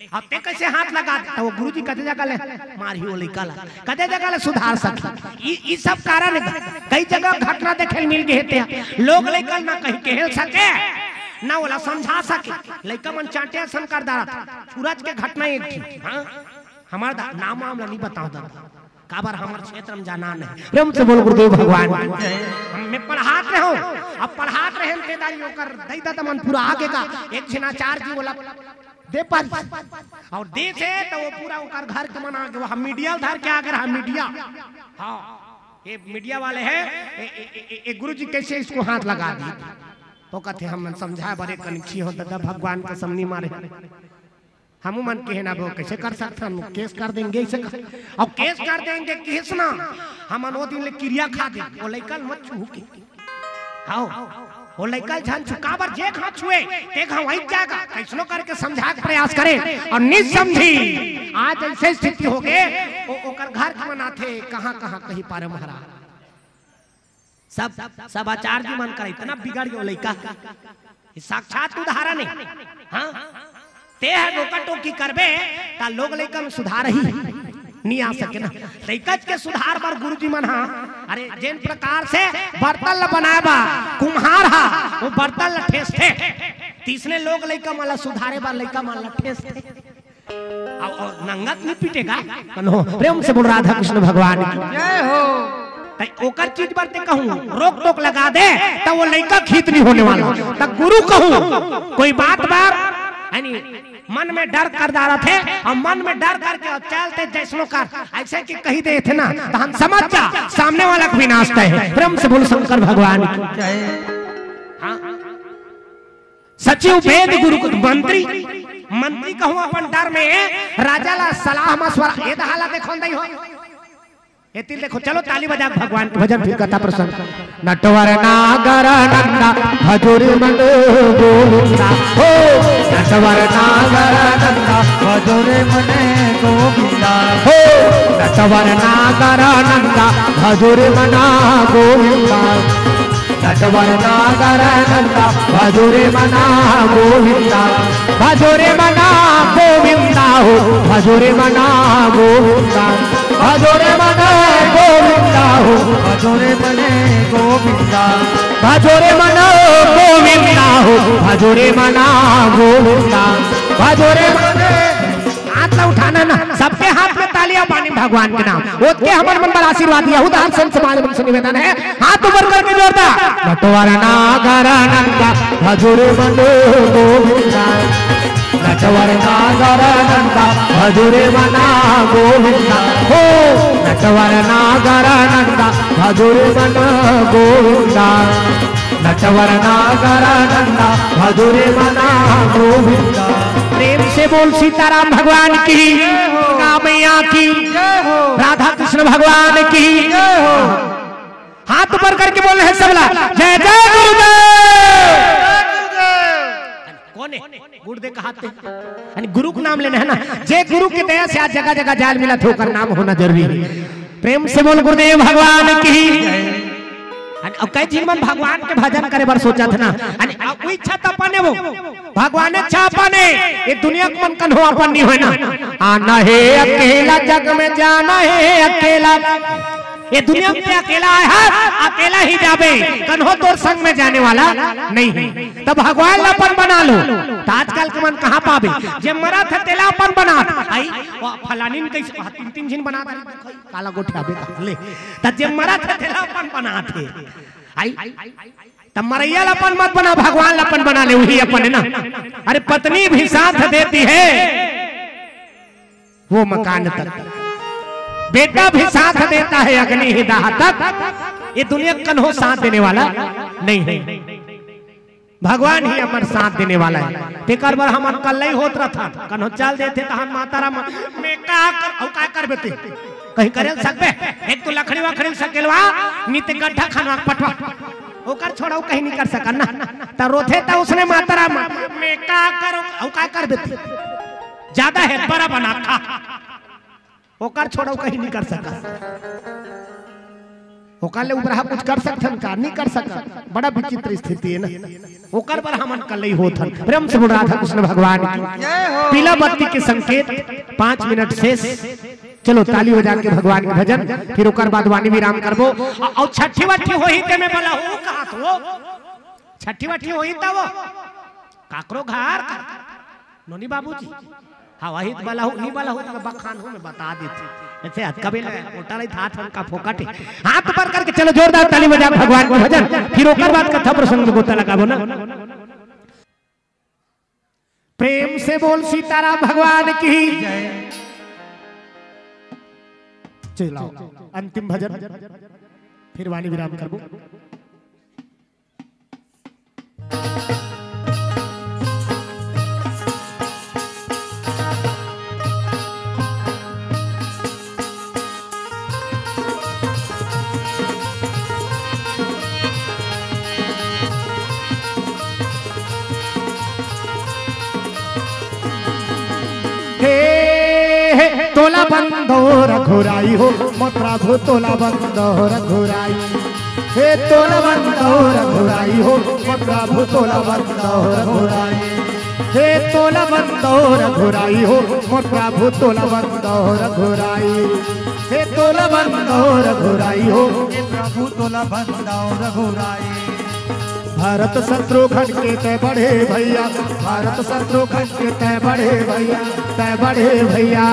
अब ते कैसे हाथ लगा दे? त वो गुरुजी कते जगह ले मारही वो लइका ला, कते जगह ले सुधार सके? ई, ई सब कारण हे। कई जगह घटना देखे ल मिल गए हे ते, लोग लइका ल ना कहीं कहे सके, ना ओला समझा सके। लइका मन चांटे असन कर डारत। सूरज के घटना एक थी, हाँ? हमर दा-, नाम वाम ला नहीं बताओ दादा, काबर हमर क्षेत्र में जाना नहीं। प्रेम से बोल गुरुदेव भगवान की। हम, मैं पढ़ात रहे हूँ, अब पढ़ात रहे हम तेदारी ओकर दई ददा मन पूरा आगे का एक झिन आचार्य जी बोला दे पारी। अउ दे से त वो पूरा ओकर घर के मन आगे, वो हम मीडिया धर के आगे रहा, मीडिया। हाँ, ये मीडिया वाले हैं, ए, ए, ए, ए, ए, गुरुजी कैसे इसको हाथ लगा दिए? तो कहते हम समझाए बरे कनखी हो दादा, भगवान कसम नी मारे। हमू मन कहे ना, वो कैसे कर सकथन, केस कर देंगे इसे कर, अउ केस कर देंगे, केस ना, हमन वो दिन ले किरिया खा दे, वो लइका ल मत छूहू के। हाँ, वो लइका ल झन छू, काबर जे घाव छुए, ते घाव वही जाएगा, कैसनो करके समझा के प्रयास करे, अउ नी समझी, आज ऐसे स्थिति हो गए, ओ-, ओकर घर के मन आथे, कहाँ, कहाँ कहीं पारे महाराज। सब, सब आचार्य जी मन कर इतना बिगड़ गयो लइका। ये साक्षात उदाहरण हे। हाँ? ते ह रोका टोकी करबे, त लोग लइका में सुधार ही नी आ सके ना। लइका के सुधार बर गुरुजी मन हा, अरे जेन प्रकार से बर्तन ल बनाए बर कुम्हार हा, वो बर्तन ल ठेसथे, तइसने लोग लइका मन ल सुधारे बर लइका मन ल ठेसथे। अउ, अउ नंगत नहीं पीटेगा। कनो प्रेम से बोल राधा कृष्ण भगवान की। जय हो। त ओकर चीज बर ते कहूँ, रोक टोक लगा दे, त वो लइका के हित नहीं होने वाला। त गुरु कहूँ, कोई बात बार, यानी मन में डर कर डारथे, अउ मन में डर करके अउ चलथे जैसनो कर, ऐसे कि कही देथे ना, त हम समझ जा, सामने वाला के विनाश तय हे। प्रेम से बोल शंकर भगवान की। जय। हाँ। सचिव वेद गुरु मंत्री, मंत्री कहूँ अपन डर में राजा ला सलाह मशवरा, ये दहा ला देखो दई हो। ये तिल देखो, चलो ताली बजा भगवान के भजन फिर कथा प्रसंग। नटवर नागर नंदा भजुर मन गोविंदा हो, नटवर नागर नंदा भजुर मन गोविंदा हो, नटवर नागर नंदा भजुर मना गोविंदा। नटवर नागर नंदा भजुरे मना गोविंदा, भजुरे मना गोविंदा हो, भजुरे मना गोविंदा, भजुरे मना गोविंदा हो, भजुरे मने गोविंदा, भजुरे मना गोविंदा हो, भजुरे मना गोविंदा, भजुरे मने हाथ ला उठाना ना, सबके हाथ में तालियां बानी भगवान के नाम। ओतके हमन मन बर आशीर्वाद दिया, उदाहरण संत समाज मन से निवेदन हे, हाथ ऊपर करके जोरदार। नटवर नागर नंदा भजुरे मनो गोविंदा, नटवर नागर नंदा भजुरे मना गोविंदा, हो नटवर नागर नंदा भजुरे मनो गोविंदा। नटवर नागर नंदा भजुरे मना गोविंदा। प्रेम से बोल सीताराम भगवान की, दुर्गा मैया की, राधा कृष्ण भगवान की। हाथ ऊपर करके बोल रहे हैं सबला, जय जय गुरुदेव। कौन है? गुरुदेव का हाथ पे। यानी गुरु का नाम लेना है ना, जे गुरु की दया से आज जगह जगह जाल मिला थे, ओकर नाम होना जरूरी है। प्रेम से बोल गुरुदेव भगवान की। अन अब कई झिन मन भगवान के भजन करे बर सोचत हे ना, अन अब वो इच्छा त अपन हे, वो भगवान इच्छा अपन हे, ये दुनिया के मन कन्हो अपन नहीं होय ना। आना है अकेला जग में, जाना है अकेला। ये दुनिया में अकेला आए हस, अकेला ही जाबे, कन्हो तोर संग में जाने वाला नहीं है। तब भगवान ला अपन बना लो। त आजकल के मन कहाँ पाबे? जे मरत हे तेला अपन बनात। आई, वो फलानिन कैसे, वहाँ तीन तीन झिन बनात हे, काला गोठियाबे का ले। त जे मरत हे तेला अपन बनात हे। आई, त मरइया ला अपन मत बना, भगवान ला अपन बना ले, वही अपन है ना। अरे पत्नी भी साथ देती है वो मकान तक, बेटा भी साथ देता है अग्नि ही दाह तक। ये दुनिया कन्हो साथ देने वाला नहीं है, भगवान ही हमर साथ देने वाला है। तेकर बर हमन कल्लई होत रथन, कन्हो चल देथे तहन माता राम, मैं का कर, अउ का करबे ते? कहीं करे सकबे? एक तो लकड़ी वकड़ी सकेलवा, नी ते गड्ढा खनवा पटवा, ओकर छोड़ा अउ कहीं नहीं कर सकन ना। त रोथे त उसने माता राम, मैं का करो, अउ का करबे ते? ज्यादा है बड़ा बना खा, ओकर छोड़ा अउ कहीं नहीं कर सकत। ओकर ले उबरहा कुछ कर सकथन का? नहीं कर सकत। बड़ा विचित्र स्थिति है ना। ओकर बर हमन कल्लई होत हन। प्रेम से बोल राधा कृष्ण भगवान की। जय हो। पीला बत्ती के संकेत, पाँच मिनट शेष। चलो ताली बजा के भगवान के भजन, फिर ओकर बाद वाणी विराम करबो। अ-, अउ छठी वठी होही ते में बला हो कहा तो छठी वठी होही त वो काकरो घर का नोनी बाबूजी। हाँ, वही तो बला हो, नी बला हो, तो बखान हो, मैं बता देती। ऐसे हद कबे लगा, मोटा रही था, उनका फोकट है। हाथ ऊपर करके चलो, जोरदार ताली बजा भगवान को भजन, फिर ओकर बाद कथा प्रसंग में गोता लगाबो ना। प्रेम से बोल सीताराम भगवान की। चलाओ, अंतिम भजन, फिर वाणी विराम करबो। हे, हे, तोला बंदो रघुराई हो, मोर प्रभु तोला बंदो रघुराई। हे तोला बंदो रघुराई हो, मोर प्रभु तोला बंदो रघुराई। हे तोला बंदो रघुराई हो, मोर प्रभु तोला बंदो रघुराई। हे तोला बंदो रघुराई हो, हे प्रभु तोला बंदो रघुराई। भरत शत्रुघ्न के तैं बड़े भैया, भरत शत्रुघ्न के तैं बड़े भैया, तैं बड़े भैया।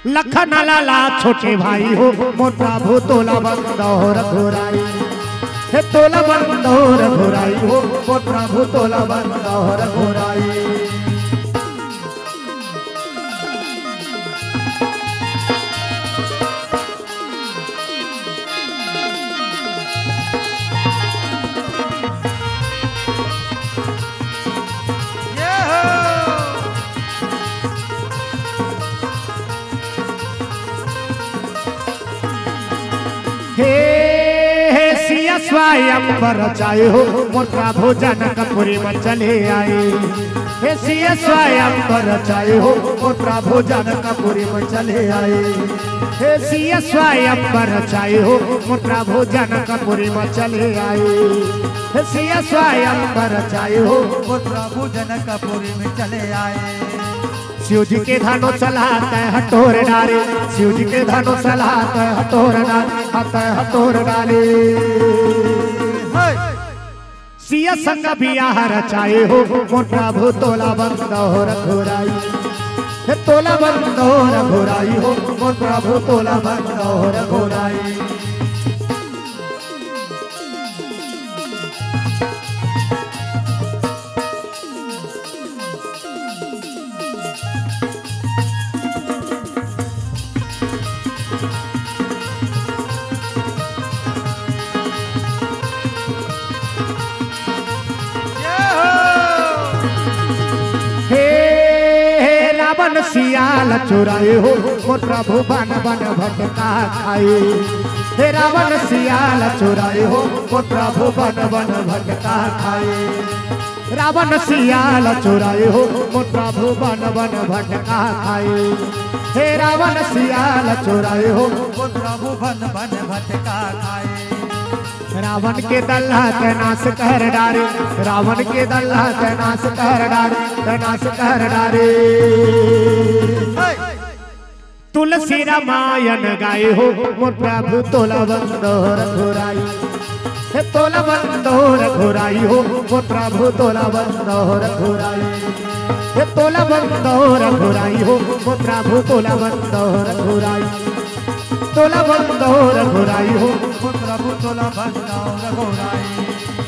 लखन लाला छोटे भाई हो, मोर प्रभु तोला बंदो रघुराई। हे तोला बंदो रघुराई हो, मोर प्रभु तोला बंदो रघुराई। हे, हे सिया स्वयंवर चाहे हो, मोर प्रभु जनकपुरी में चले आए। हे सिया स्वयंवर चाहे हो, मोर प्रभु जनकपुरी में चले आए। हे सिया स्वयंवर चाहे हो, मोर प्रभु जनकपुरी में चले आए। हे सिया स्वयंवर चाहे हो, मोर प्रभु जनकपुरी में चले आए। शिव जी के धनुष ला तैं हटोर डारे, शिव जी के धनुष ला तैं हटोर डारे, हा तैं हटोर डारे। सिया संग बियाह रचाए हो, मोर प्रभु तोला बंदो रघुराई। हे तोला बंदो रघुराई हो, मोर प्रभु तोला बंदो रघुराई। हे, हे रावण सियाल चुराए हो, मोर प्रभु बन बन भटका खाए। हे रावण सियाल चुराए हो, मोर प्रभु बन बन भटका खाए। रावण सियाल चुराए हो, मोर प्रभु बन बन भटका खाए। हे रावण सियाल चुराए हो, मोर प्रभु बन बन भटका खाए। रावण के दल ला तैं नाश कर डारे, रावण के दल ला तैं नाश कर डारे, तैं नाश कर डारे। तुलसी रामायण गाए हो मोर प्रभु तोला बंदो रघुराई। हे तोला बंदो रघुराई हो मोर प्रभु तोला बंदो रघुराई। हे तोला बंदो रघुराई हो मोर प्रभु तोला बंदो रघुराई। तोला बंदो रघुराई हो मोर प्रभु तोला बंदो रघुराई।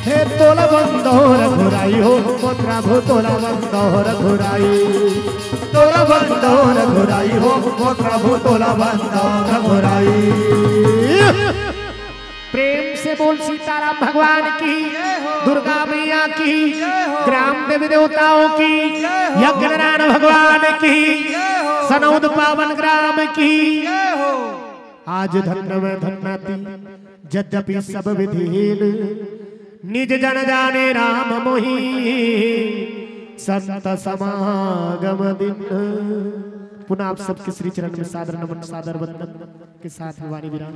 हे तोला बंदो रघुराई हो मोर प्रभु तोला बंदो रघुराई। तोला बंदो रघुराई हो मोर प्रभु तोला बंदो रघुराई। प्रेम से बोल सीताराम भगवान की, दुर्गा मैया की, ग्राम देवी देवताओं की, यज्ञ नारायण भगवान की, सनौद पावन ग्राम की। आज धन्य मैं धन्याती, यद्यपि सब विधिहीन, निज जन जाने राम मोहि, संत समागम दिन। पुनः आप सबके श्री चरण में सादर नमन, सादर वंदन के साथ भवानी विराम।